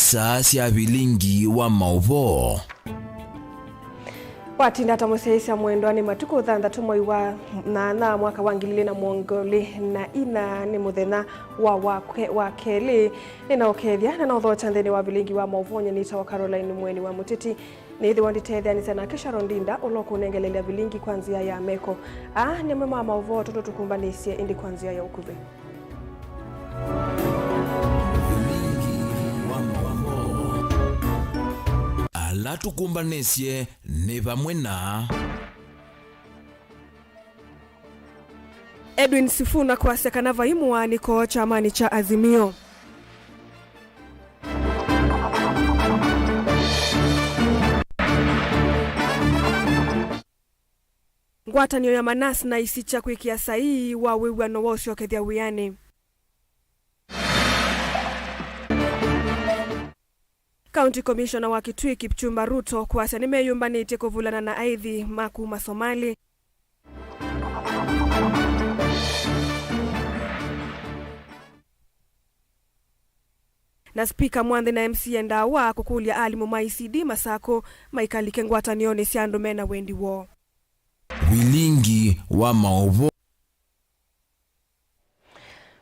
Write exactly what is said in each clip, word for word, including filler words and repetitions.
Saa sya vilingi wa maũvoo. Watinda ta mũsyaĩĩsya mwendwa nĩ matukũ thanthatũ mwai wa nyanya mwaka wa ngili ilĩ na mĩongo ĩlĩ na ina nĩ mũthenya wa wa ke- wa kelĩ. Nĩnaũkethya na naũthokya nthĩnĩ wa vilingi wa maũvoo. Nyie nĩtawa Caroline Mweni wa Mũteti. Nĩĩthĩwa nditetheanĩsya nake Sharon Ndinda ũla ũkũnengelelya vilingi kwa nzĩa ya meko. Aa nĩ amwe ma maũvoo tũtũ tũkumbanĩsye ĩndĩ kwa nzĩa ya ũkuvĩ. Ala tũkũmbanĩsye nĩ vamwe na Edwin Sifuna kwasya kana vai mũaanĩko kyamanĩ kya Azimio. Ngwatanĩo ya Manas na isikya kwĩkĩa saii wa wĩw'ano wa ũsyokethya wĩanĩ. County Commissioner wa Kitui Kipchumba Ruto kwasya nĩmeyũmbanĩtye kũvulana na aithi ma kuma Somali. Na Spika Mwanthi na M C A Ndawa kũkũlya alimũ ma E C D Masakũ maikalike ngwatanĩonĩ sya andũ mena wendi woo. Vilingi wa maũvoo.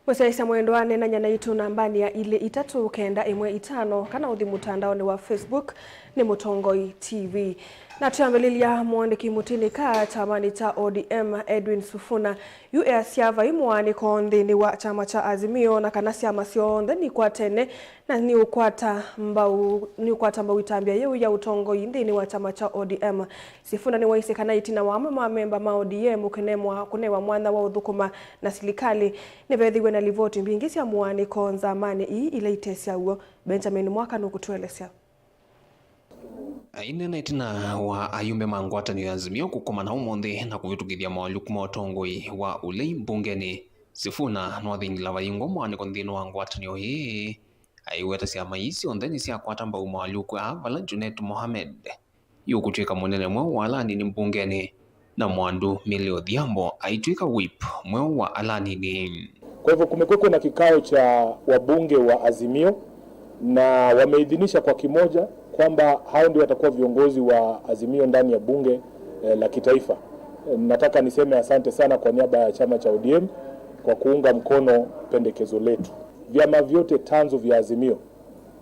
Mũsyaĩĩsya mwendwa, neenany'a naitũ nambanĩ ya ilĩ itatũ kenda ĩmwe itano, kana ũthi mũtandaonĩ wa Facebook nĩ Mũtongoi T V. Na twĩambĩlĩlya, mũandĩki mũtĩnĩka kyamanĩ kya O D M Edwin Sifuna yu easya vai mũaanĩko nthĩnĩ wa kyama kya Azimio na kana syama syonthe nikwatene na nĩũkwata mbau, nĩũkwata mbau ĩtambya yĩu ya ũtongoi nthĩnĩ wa kyama kya O D M. Sifuna nĩwaisye kana ĩtina wa amwe ma amemba ma O D M kũnemwa kũnewa mwanya wa ũthũkũma na silikalĩ, nĩvethĩiwe na livoti mbingĩ sya mũaanĩko nzamanĩ ii ila itesya w'o. Benjamin Mwaka nũkũtũelesya. Aineena ĩtina wa ayumbe ma ngwatanĩo ya Azimio kũkomana ũmũnthĩ na kũvĩtũkĩthya moalyũku ma ũtongoi wa ũlei mbungenĩ, Sifuna nĩwathingila vai ngoo mũaanĩko nthĩnĩ wa ngwatanĩo ĩĩ. Aiweta syama ii syonthe nĩsyakwata mbau moalyũku aa, vala Junet Mohamed yũkũtw'ĩka mũnene mweũ wa ala anini mbungenĩ, na Mwandu Milly Odhiambo aitw'ĩka whip mweũ wa ala anini. Kwa hivyo kumekuwa na kikao cha wabunge wa Azimio na wameidhinisha kwa kimoja kwamba hao ndio watakuwa viongozi wa Azimio ndani ya bunge eh, la kitaifa. Eh, nataka niseme asante sana kwa niaba ya chama cha O D M kwa kuunga mkono pendekezo letu. Vyama vyote tanzu vya Azimio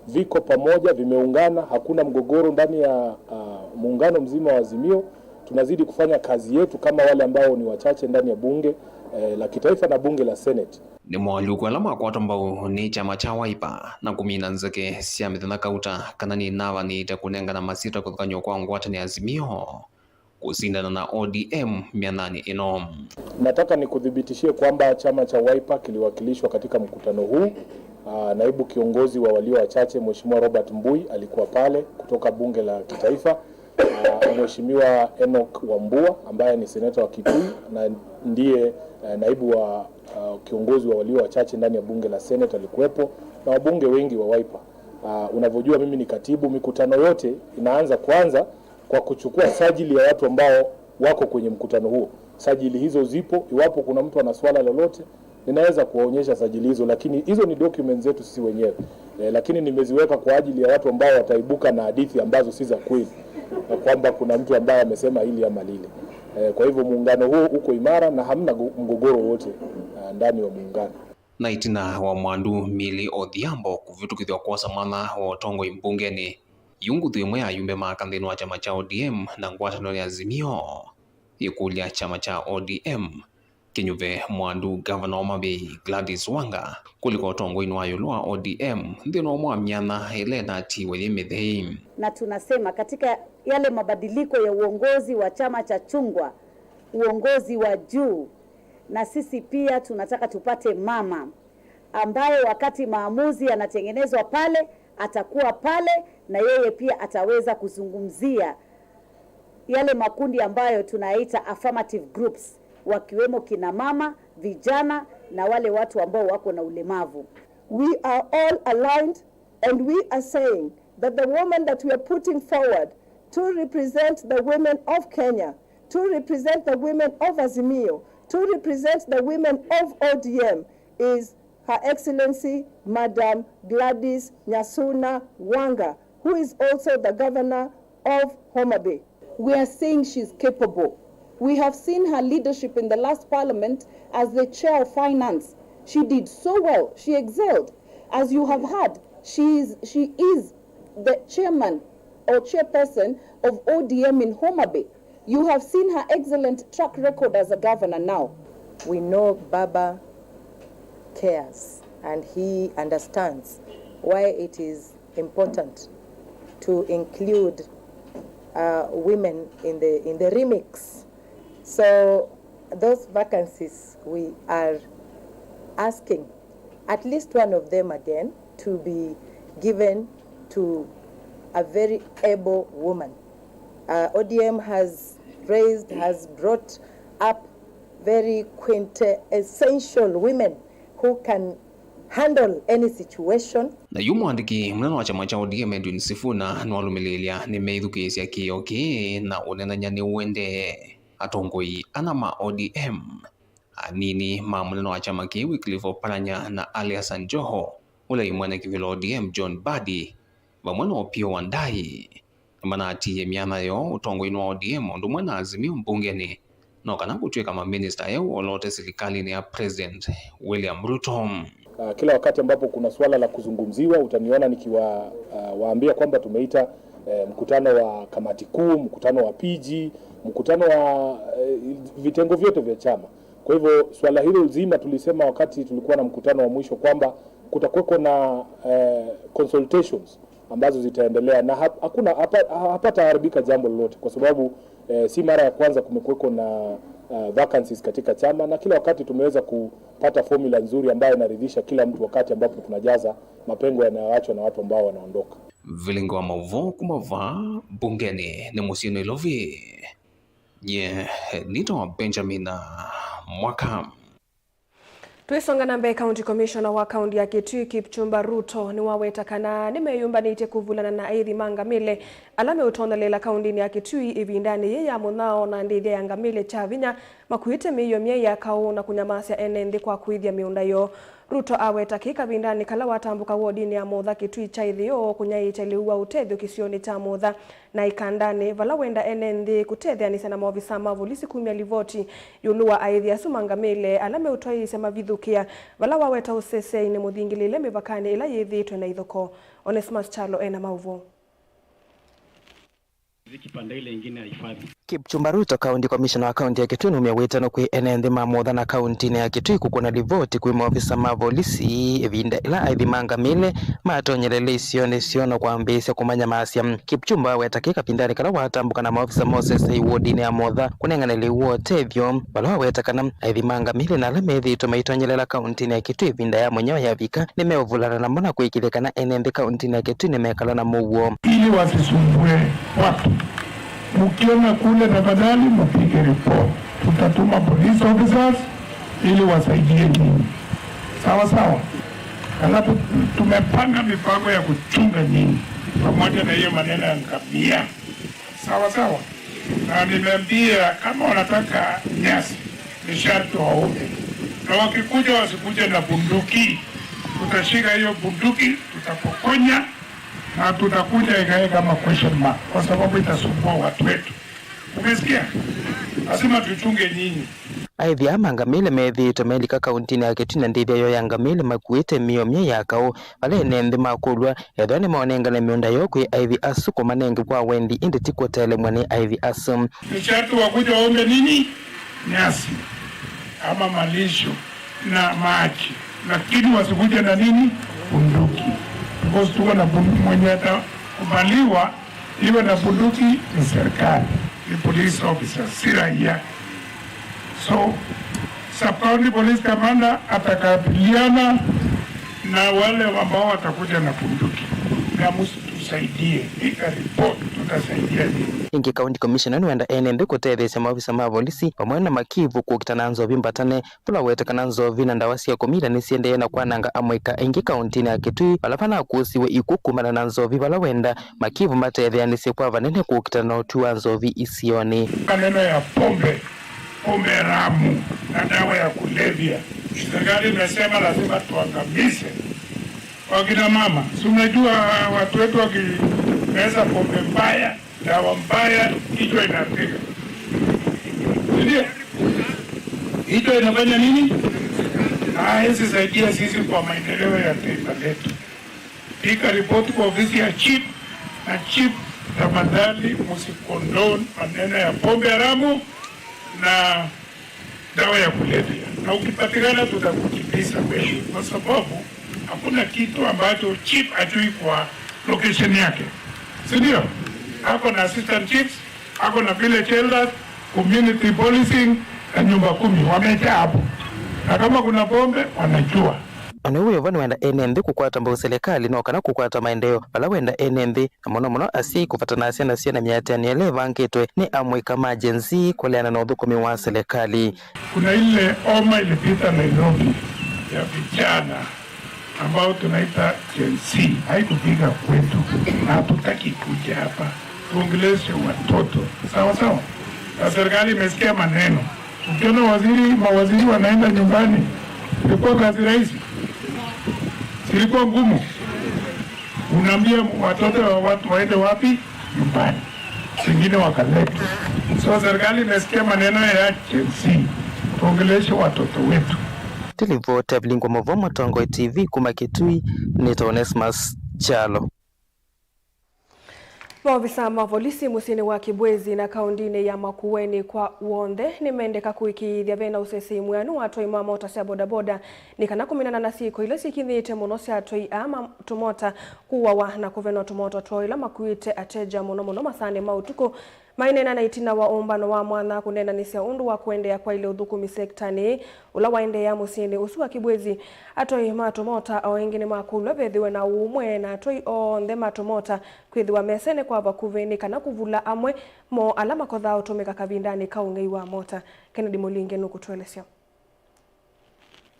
viko pamoja, vimeungana, hakuna mgogoro ndani ya uh, muungano mzima wa Azimio. Tunazidi kufanya kazi yetu kama wale ambao ni wachache ndani ya bunge eh, la kitaifa na bunge la Senate. Nĩ moalyũku ala makwatwa mbau nĩ kyama kya Wiper na kũmina nzeke sya mĩthenya kauta kana nĩnavanĩte kũnengana masyĩtwa kũthũkany'o kwa ngwatanĩo ya Azimio kũsindana na O D M myananĩ ĩno. Nataka nikuthibitishie kwamba chama cha Wiper kiliwakilishwa katika mkutano huu. Ah, naibu kiongozi wa walio wachache Mheshimiwa Robert Mbui alikuwa pale kutoka bunge la kitaifa. Ah, Mheshimiwa Enoch Wambua ambaye ni seneta wa Kitui na ndiye eh, naibu wa ah, kiongozi wa walio wachache ndani ya bunge la Senate alikuwepo na wabunge wengi wa Wiper. Ah, unavyojua mimi ni katibu, mikutano yote inaanza kwanza kwa kuchukua sajili ya watu ambao wako kwenye mkutano huo. Sajili hizo zipo, iwapo kuna mtu ana swala lolote ninaweza kuwaonyesha sajili hizo, lakini hizo ni documents zetu sisi wenyewe eh, lakini nimeziweka kwa ajili ya watu ambao wataibuka na hadithi ambazo si za kweli, na kwamba kuna mtu ambaye amesema hili ama lile eh, kwa hivyo muungano huo uko imara na hamna mgogoro wote uh, ndani wa muungano. Na ĩtina wa Mwandu Milly Odhiambo kũvĩtũkĩthw'a kwosa mwanya wa ũtongoi mbungenĩ, yu nguthu ĩmwe ya ayumbe ma aka nthĩnĩ wa kyama kya O D M na ngwatanĩo ya Azimio ĩkũlya kyama kya O D M kĩnyuve Mwandu, ngavana wa Homa Bay Gladys Wanga, kũlika ũtongoinĩ wa ĩũlũ wa O D M nthĩnĩ wa ũmwe wa myanya ĩla ĩnatiiwe yĩ mĩthei. Na tunasema katika yale mabadiliko ya uongozi wa chama cha chungwa, uongozi wa juu, na sisi pia tunataka tupate mama ambaye wakati maamuzi yanatengenezwa pale, atakuwa pale na yeye pia ataweza kuzungumzia yale makundi ambayo tunaita affirmative groups, wakiwemo kina mama, vijana na wale watu ambao wako na ulemavu. We are all aligned and we are saying that the woman that we are putting forward to represent the women of Kenya, to represent the women of Azimio, to represent the women of O D M is Her Excellency Madam Gladys Nyasuna Wanga, who is also the governor of Homa Bay. We are saying she's capable. We have seen her leadership in the last parliament as the chair of finance. She did so well. She excelled. As you have heard, she is, she is the chairman or chairperson of O D M in Homa Bay. You have seen her excellent track record as a governor now. We know Baba cares and he understands why it is important to include uh, women in the, in the remix. So those vacancies, we are asking at least one of them again to be given to a very able woman. Uh, O D M has raised, has brought up very quintessential women who can handle any situation. Na yu mũandĩki mũnene wa kyama kya O D M Edwin Sifuna nĩwalũmĩlĩĩlya nĩmeĩthukĩĩsya kĩĩo kĩĩ na ũneenany'a nĩũendee. Atongoi ana ma O D M, anini ma mũnene wa kyama kĩĩ Wycliffe Oparanya na Ali Hassan Joho, ũla wĩ mwene kĩvĩla O D M John Mbadi, vamwe na Opiyo Wandayi, nĩmanatiie myanya yoo ũtongoinĩ wa O D M ũndũ ũmwe na Azimio mbungenĩ, no kana kũtw'ĩka maminista eũ olote silikalĩnĩ ya President William Ruto. Ah, kila wakati ambapo kuna suala la kuzungumziwa, utaniona nikiwa, ah, waambia kwamba tumeita, eh, mkutano wa kamati kuu, mkutano wa P G, mkutano wa, eh, vitengo vyote vya chama. Kwa hivyo suala hilo zima tulisema wakati tulikuwa na mkutano wa mwisho kwamba kutakuweko na, eh, consultations ambazo zitaendelea na hap-, hakuna hapa-, hapataharibika jambo lolote kwa sababu, eh, si mara ya kwanza kumekuweko na, eh, vacancies katika chama, na kila wakati tumeweza kupata formula nzuri ambayo inaridhisha kila mtu wakati ambapo tunajaza mapengo yanayoachwa na watu ambao wanaondoka. Vilingi wa maũvoo kuma vaa mbungenĩ nĩ mũsyĩ Nairobi. Nye nĩtawa Benjamin Mwaka. Twĩsonga na mbee, County Commissioner wa kaunti ya Kitui, Kipchumba Ruto, nĩwaweta kana nĩmeyũmbanĩtye kũvulana na aithi ma ngamĩle ala meũtondolela kauntinĩ ya Kitui ĩvindanĩ yĩĩ ya mũnyao na ndĩthya ya ngamĩle kya vinya makuĩte mĩio myei ya kaũ na kũnyamasya ene nthĩ kwa kũĩthya mĩũnda yoo. Ruto aweta kĩĩ kavindanĩ kala watambũka wodinĩ ya Motha Kitui kya ĩtheo kũnyaĩĩkya lĩu wa ũtethyo kĩsionĩ kya Motha na Ikandanĩ, vala wenda ene nthĩ kũtetheanĩsya na maovisa ma volisi kumya livoti ĩũlũ wa aĩthi asu ma ngamĩle ala meũtwaĩĩsya mavithũkĩa, vala waweta ũseseainĩ mũthingĩlĩle mĩvakanĩ ĩla yĩthĩĩtwe na ithokoo. Onesmus Kyalo ena maũvoo. Kipande ile ingine ya hifadhi. Kipchumba Ruto, County Commissioner wa kaunti ya Kitui, nũmĩa wĩtano kwĩ ene nthĩ ma Motha na kauntinĩ ya Kitui kũkũna livoti kwĩ maovisa ma volisi ĩvinda ĩla aithi ma ngamĩle matonyelele isionĩ syoo na kwambĩĩsya kũmanyamasya. Kipchumba aweta kĩĩ kavindanĩ kala watambũka na maovisa ma ũseseĩ wodinĩ ya Motha kũnengane lĩu wa ũtethyo, vala waweta kana aithi ma ngamĩle na ala methĩĩtwe maitonyelela kauntinĩ ya Kitui ĩvinda ya mũnyao yavika nĩmeũvulana namo na kũĩkĩĩthya kana ene nthĩ kauntinĩ ya Kitui nĩmekala na mũuo. Ili wasisumbue watu. Mkiona kule, tafadhali mpige report. Tutatuma police officers ili wasaidie nyinyi. Sawa sawa? Alafu tumepanga mipango ya kuchunga nyinyi pamoja na hiyo maneno ya ngamia. Sawa sawa? Na nimeambia kama wanataka nyasi, ni sharti waombe. Na wakikuja wasikuje na bunduki. Tutashika hiyo bunduki, tutapokonya, na tutakuja ikae kama question mark, kwa sababu itasumbua watu wetu. Umesikia? Lazima tuchunge nyinyi. Aithi aa ma ngamĩle methĩĩtwe melika kauntinĩ ya Kitui na ndĩthya yoo ya ngamĩle makuĩte mĩio myei ya kaũ, vala ene nthĩ makũlw'a ethĩwa nĩmaũnengane mĩũnda yoo kwĩ aithi asu kũmanenge kwa wendi, ĩndĩ ti kũtelemw'a nĩ aithi asu. Ni sharti wakuje waombe nini? Nyasi ama malisho na maji, lakini wasikuje na nini? Bunduki. Because tuko na bunduki, mwenye atakubaliwa iwe na bunduki ni serikali, ni police officer, si raia. So sub county police commander atakabiliana na wale ambao watakuja na bunduki. Na msitusaidie, piga report, tutasaidia nini? Ĩngĩ, County Commissioner nĩwenda ene nthĩ kũtetheesya maovisa ma volisi vamwe na makivu kũkita na nzovi mbatane, vala waweta kana nzovi na ndawa sya kũmila nĩsiendee na kwananga amũika aingĩ kauntinĩ ya Kitui vala vanakũsiwe ikw'ũ kumana na nzovi, vala wenda makivu matetheanĩsye kwa vanene kũkita na ũtwi wa nzovi isionĩ. Maneno ya pombe, pombe haramu na dawa ya kulevya, Serikali imesema lazima tuangamize wakina mama. Si unajua watu wetu wakimeza pombe mbaya, dawa mbaya, kichwa inapiga. Si ndio? Kichwa inafanya nini? Haiwezi saidia sisi kwa maendeleo ya taifa letu. Piga ripoti kwa ofisi ya chief, na chief, tafadhali msikondone maneno ya pombe haramu na dawa ya kulevya, na ukipatikana tutakukimbiza wewe, kwa sababu hakuna kitu ambacho chief hajui kwa location yake, si ndio? Ako na assistant chiefs, ako na village elders, community policing na nyumba kumi wamejaa hapo, na kama kuna pombe wanajua. Ona ũu wĩvo nĩwenda ene nthĩ kũkwata mbau silikalĩ no kana kũkwata maendeeo vala wenda ene nthĩ, na mũno mũno asyai kũvatana syana syĩ na mĩatĩanĩo ĩla ĩvangĩtwe nĩ amũika ma Gen Z kũleana na ũthũkũmi wa silikalĩ. Kuna ile homa ilipita Nairobi ya vijana ambao tunaita Gen Z, haikufika kwetu na hatutaki kuja hapa tuongeleshe watoto, sawa sawa. Na serikali imesikia maneno. Ukiona waziri, mawaziri wanaenda nyumbani, ilikuwa kazi rahisi? Ilikuwa ngumu? Unaambia watoto wa watu waende wapi? Nyumbani. Wengine wakaletwa. So serikali imesikia maneno ya Gen Z, tuongeleshe watoto wetu. Tilivota vilingwa mavo Mũtongoi T V kuma Kitui, nĩ Onesmus Kyalo. Maovisa ma volisi mũsyĩnĩ wa Kibwezi na kaũndĩnĩ ya Makueni kwa w'onthe nĩmendeka kũĩkĩĩthya vena ũsesei mwĩanu wa atwai ma mota sya bodaboda nĩ kana kũminana na syĩko ila syĩkinyĩte mũno sya atwai aa ma tũmota kũawa na kũvenwa tũmota twoo ĩla makuĩte ateja mũno mũno masaanĩ ma ũtukũ. Maineena na ĩtina wa ũmbano wa mwanya kũneenanĩsya ũndũ wa kũendeea kwa ile ũthũkũmi sektanĩ ũla waendeea mũsyĩnĩ ũsu wa Kibwezi, atwai ma tũmota o ĩngĩ nĩmakũlw'a vethĩwe na ũũmwe na atwai onthe ma tũmota kwĩthĩwa mesene kwa vakuvĩ nĩ kana kũvula amwe moo ala makothaa ũtũmĩka kavindanĩ ka ũng'ei wa mota. Kennedy Mũlinge nũkũtũelesya.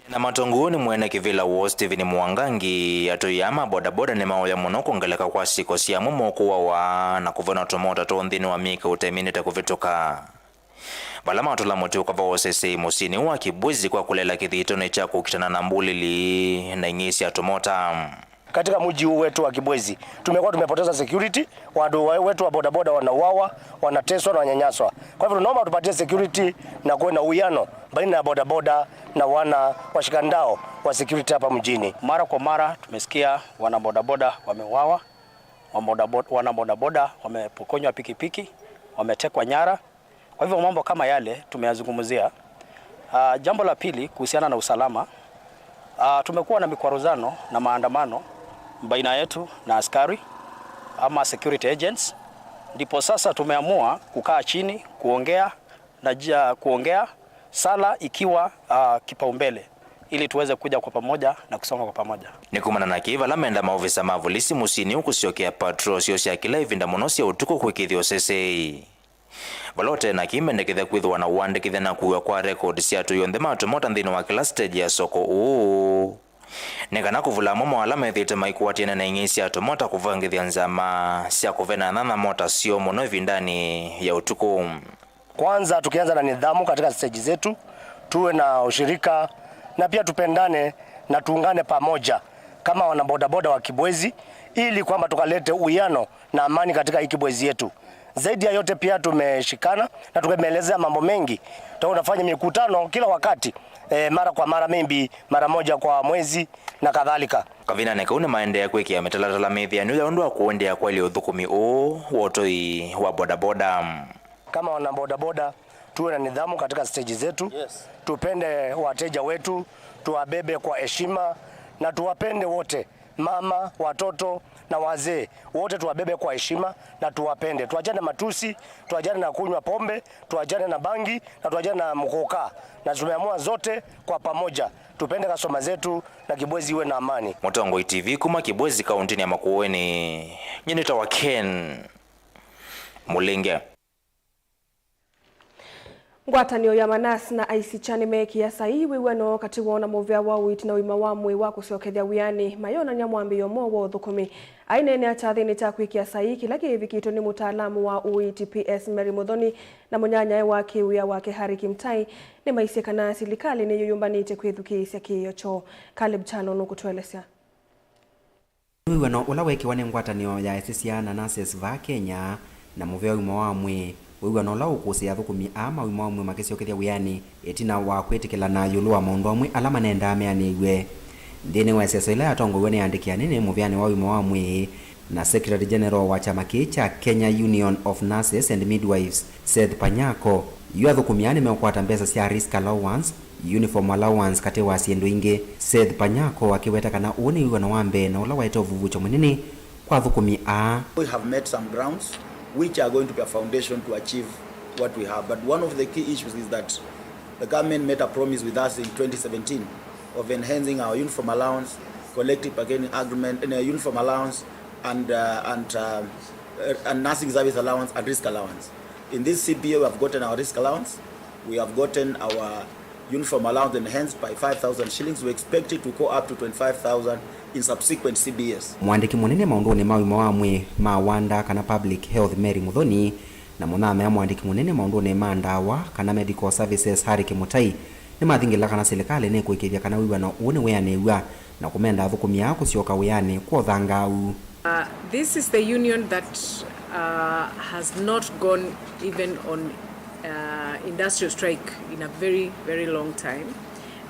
Na matongow'e nĩ mwene kĩvĩla woo Stephen Mwangangi, atwai aa ma bodaboda nĩmaũya mũno kwongeleka kwa syĩko sya amwe moo kũawa na kũvenwa tũmota twoo nthĩnĩ wa myaka ĩtaiminĩte kũvĩtũka, vala matũla mũtĩ ũkava wa ũsesei mũsyĩnĩ wa Kibwezi kwa kũlela kĩthitoonĩ kya kũkitana na mbũlĩli na ing'ei sya tũmota. Katika mji huu wetu wa Kibwezi, tumekuwa tumepoteza security, watu wa-, wetu wa bodaboda wanauawa, wanateswa na wananyanyaswa. Kwa hivyo tunaomba tupatie security na kuwe na uwiano baina ya bodaboda na wana washikandao wa security hapa mjini. Mara kwa mara tumesikia wana bodaboda wameuawa, wa bodaboda, wana bodaboda wamepokonywa pikipiki, wametekwa nyara. Kwa hivyo mambo kama yale tumeyazungumzia. Ah, jambo la pili kuhusiana na usalama, ah, tumekuwa na mikwaruzano na maandamano baina yetu na askari ama security agents. Ndipo sasa tumeamua kukaa chini, kuongea na jia-, kuongea sala ikiwa, ah, kipaumbele ili tuweze kuja kwa pamoja na kusonga kwa pamoja. Nĩ kumana na kĩĩ vala menda maovisa ma volisi mũsyĩnĩ ũkũsyokea patrol syoo sya kĩla ĩvinda mũno sya ũtukũ kwĩkĩĩthya ũsesei. Vala ũte na kĩĩ mendekethya kwĩthĩwa na ũandĩkĩthya na kuw'a kwa rekondi sya atwai onthe ma tũmota nthĩnĩ wa kĩla stage ya soko ũũ, nĩ kana kũvula amwe moo ala methĩĩtwe maikũatĩana na ing'ei sya tũmota kũvangĩthya nzama sya kũvena nyanya mota syoo mũno ĩvindanĩ ya ũtukũ. Kwanza, tukianza na nidhamu katika stage zetu, tuwe na ushirika na pia tupendane na tuungane pamoja kama wanabodaboda wa Kibwezi, ili kwamba tukalete uwiano na amani katika hii Kibwezi yetu. Zaidi ya yote pia tumeshikana na tumeelezea mambo mengi. Tutakuwa tunafanya mikutano kila wakati, eh, mara kwa mara, maybe mara moja kwa mwezi na kadhalika. Kavindanĩ kau nĩmaendeea kwĩkĩa mĩtalatala mĩthĩanu ya ũndũ wa kũendeea kwaĩlya ũthũkũmi ũũ wa ũtwai wa bodaboda. Kama wana bodaboda, tuwe na nidhamu katika stage zetu. Yes. Tupende wateja wetu, tuwabebe kwa heshima na tuwapende wote, mama, watoto na wazee, wote tuwabebe kwa heshima na tuwapende. Tuachane na matusi, tuachane na kunywa pombe, tuachane na bangi na tuachane na mkoka. Na tumeamua zote kwa pamoja tupende customer zetu na Kibwezi iwe na amani. Mũtongoi T V kuma Kibwezi kaũntĩnĩ ya Makueni, nyie nĩtawa Ken Mũlinge. Ngwatanĩo ya Manas na Aisicha nĩmeekĩa saii wĩw'ano katĩ woo na mũvea wa ũiiti na ũima wa mwĩĩ wa kũsyokethya wĩanĩ, mayonany'a mwambĩĩo mwaũ wa ũthũkũmi. Aineenea kyathĩnĩ kya kwĩkĩa saii kĩla kĩĩvikĩtwe nĩ mũtaalamu wa ũiiti P S Mary Muthoni na mũnyanyae wa kĩwĩa wake Harry Kimtai, nĩmaisye kana silikalĩ nĩyĩyũmbanĩtye kwĩthukĩĩsya kĩĩo kyoo. Caleb Kyalo nũkũtũelesya. Wĩw'ano ũla weekiwa nĩ ngwatanĩo ya esisya na nurses vaa Kenya na mũvea ũima wa mwĩĩ, wĩw'ano ũla ũkũsĩĩa athũkũmi aa ma ũima wa mwĩĩ makĩsyokethya wĩanĩ ĩtina wa kwĩtĩkĩlana ĩũlũ wa maũndũ amwe ala manendaa meanĩw'e. Nthĩnĩ wa ĩseso ĩla yatongoew'e nĩ aandĩki anene mũveanĩ wa ũima wa mwĩĩ na Secretary General wa kyama kĩĩ kya Kenya Union of Nurses and Midwives, Seth Panyako, yu athũkũmi aa nĩmeũkwata mbesa sya risk allowance, uniform allowance, katĩ wa syĩndũ ingĩ. Seth Panyako akĩweta kana ũũ nĩ wĩw'ano wa mbee na ũla waete ũvuvũkyo mũnene kwa athũkũmi aa. We have met some grounds which are going to be a foundation to achieve what we have. But one of the key issues is that the government made a promise with us in twenty seventeen of enhancing our uniform allowance, collective bargaining agreement, and, uh, uniform allowance and, uh, and, uh, uh, and nursing service allowance and risk allowance. In this C B A, we have gotten our risk allowance, we have gotten our uniform allowance enhanced by five thousand shillings. We expect it to go up to twenty-five thousand in subsequent C B As. Mũandĩki mũnene maũndũnĩ ma ũima wa mwĩĩ ma Wanda kana Public Health Mary Muthoni na mũnyanyae mũandĩki mũnene maũndũnĩ ma ndawa kana medical services Harry Kimtai nĩmathingĩla kana silikalĩ nĩkũĩkĩĩthya kana wĩw'ano ũũ nĩweanĩw'a na kũmenda athũkũmi aa kũsyoka wĩanĩ kwa ũthangaau. Uh, this is the union that, uh, has not gone even on, uh, industrial strike in a very, very long time,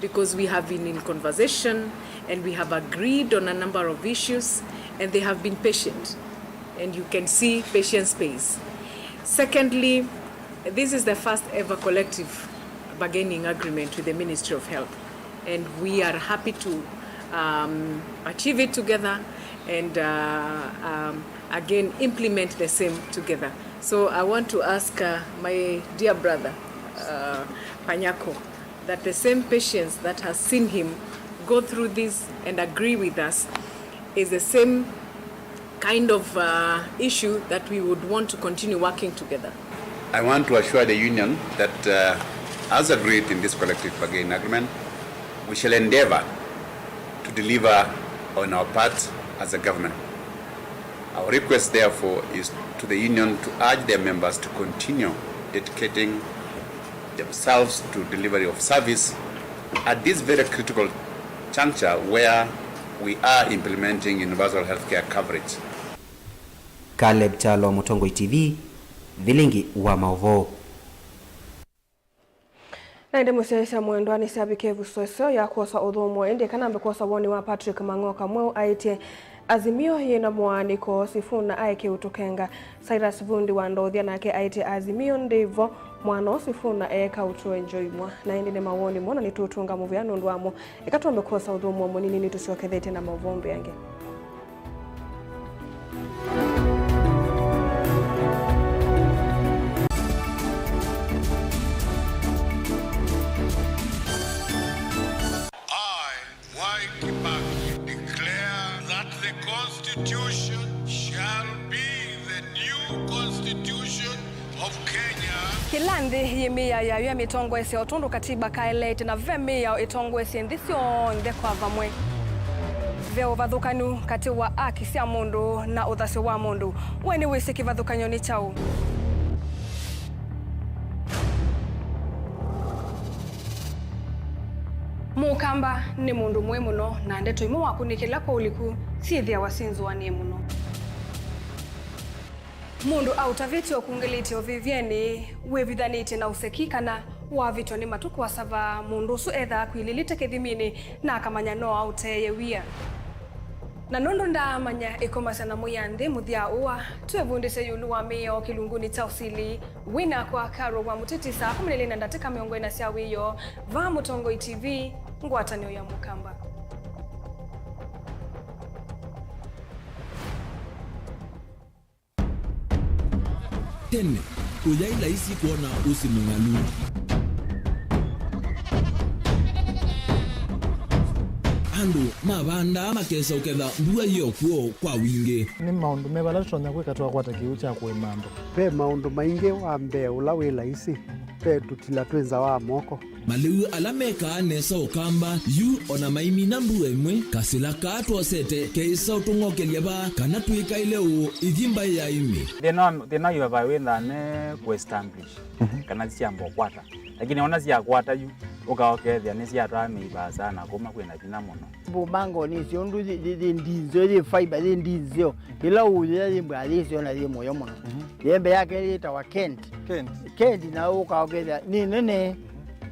because we have been in conversation and we have agreed on a number of issues, and they have been patient, and you can see patience pays. Secondly, this is the first ever collective bargaining agreement with the Ministry of Health, and we are happy to, um, achieve it together and, uh, um, again implement the same together. So I want to ask, uh, my dear brother, uh, Panyako, that the same patience that has seen him go through this and agree with us is the same kind of, uh, issue that we would want to continue working together. I want to assure the union that, uh, as agreed in this collective bargaining agreement, we shall endeavor to deliver on our part as a government. Our request, therefore, is to the union to urge their members to continue dedicating themselves to delivery of service at this very critical juncture where we are implementing universal healthcare coverage. Caleb Kyalo, Mũtongoi T V, Vilingi wa Maũvoo. Na ĩndĩ mũsyaĩĩsya mwendwa, nĩsyavika ĩvuso ĩseo ya kwosa ũthũmũo, ĩndĩ ĩkanambe kwosa woni wa Patrick Mang'oka Mweũ aĩtye, Azimio yĩ na mũaanĩko, Sifuna aeke ũtũkenga. Cyrus Vundi wa Ndothya nake aĩtye, Azimio ndĩvo, mwana ũũ Sifuna eeka ũtũe njoimwa. Na ĩndĩ nĩ mawoni mo, na nĩtũũtũnga mũvea nũndũ wamo. Eka twambe kwosa ũthũmũo mũnini, nĩtũsyokethete na maũvoo mbeange. I, Mwai Kibaki, declare that the Constitution shall be the new Constitution of Kenya. Kĩla nthĩ yĩ mĩao yayo ya mĩtongoesye o tondũ katiba kaeleete, na ve mĩao ĩtongoesye nthĩ syonthe kwa vamwe. Ve ũvathũkanu katĩ wa aki sya mũndũ na ũthasyo wa mũndũ. We nĩwĩsĩ kĩvathũkany'o nĩ kyaũ? Mũkamba nĩ mũndũ mũĩ mũno, na ndeto imwe wakũnĩkĩla kwa ũliku syĩthĩawa syĩ nzũanĩe mũno. Mũndũ aũtavĩtye ũkungĩlĩtye ũvĩvyenĩ, wĩvithanĩtye na ũseki, kana wavĩtwa nĩ matũ kũasava, mũndũ ũsu ethaa akwilĩlĩte kĩthiminĩ na akamanya no aũteeye wia. Na nũndũ ndaamanya ĩkomasya na mũya nthĩ mũthya ũa, twĩvundĩsye ĩũlũ wa mĩao kĩlungunĩ kya ũsili. Wĩ nakwa Carol wa Mũtiti saa kũmi na ilĩ na ndatĩka mĩongo ĩna sya wĩoo, vaa Mũtongoi T V, ngwatanĩo ya Mũkamba. Tene, kũyaĩ laisi kwona ũsi mũng'alu. Andũ mavandaa makesa ũketha mbua yĩ o kw'o kwa wingĩ. Nĩ maũndũ meva ala tũtonya kwĩka twakwata kĩw'ũ kya kũĩma andũ? Ve maũndũ maingĩ. Wa mbee, ũla wĩ laisi Ve tũtila twĩ nza wa moko. Malĩu ala mekaa nesa Ũkamba, yu o na maimina mbua ĩmwe, kasĩla kaa twosete keĩsa ũtũng'okelya vaa kana twĩkaĩle ũũ ithi mbaĩ ya ĩmĩ. Thĩna wa, thĩna wa ivavai wĩthaa me kũ establish, mhm, kana syamba ũkwata. Lakini ona syakwata yu, ũka ũkethĩa nĩsyatwaa mĩivaa sana kuma kwĩna vinya mũno. Mbumbango nĩ syo ũndũ yĩ, yĩ, yĩ ndinzeo, yĩ fiber, yĩ ndinzeo. Ĩla ũyĩa yĩ mbwa yĩ syo na yĩ mũyo mũno. Mhm. Yembe yake yĩtawa Kent. Kent. Kent na ũka ũkethĩa nĩ nene. Mhm.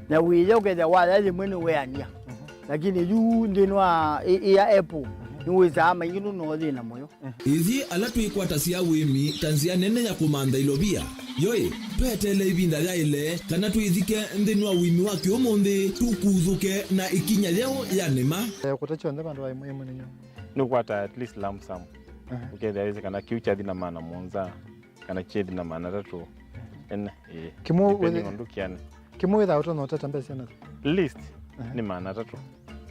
Na wĩya ũkethĩa waya yĩmwe nĩ weania. Mhm. Lakini yu nthĩnĩ wa ĩ, ĩ ya apple, mhm, nĩ wĩsaa maingĩ nũno yĩ na mũyo. Ithyĩ ala twĩkwatasya ũĩmi ta nzĩa nene ya kũmantha ilovia, yoĩ, tweteele ĩvinda yaĩle kana twĩthike nthĩnĩ wa ũĩmi wa kĩũmũnthĩ, tũkuthũke na ĩkinya yeũ ya nĩma. Eh, kũta kyonthe vandũ va ĩmwe ĩmwe nĩ nyũmba. Nĩ ũkwata at least lump sum. Aha. Ũkethĩa wĩsĩ kana kĩu kyathi na maana mũonza, kana kyethi na maana atatũ. Ene, ĩĩ. Kĩmwe depending wĩthĩ-, on ndũkĩanĩ. Kĩmwe wĩthaa ũtonya ũtata mbesa syana? Least, aha, nĩ maana atatũ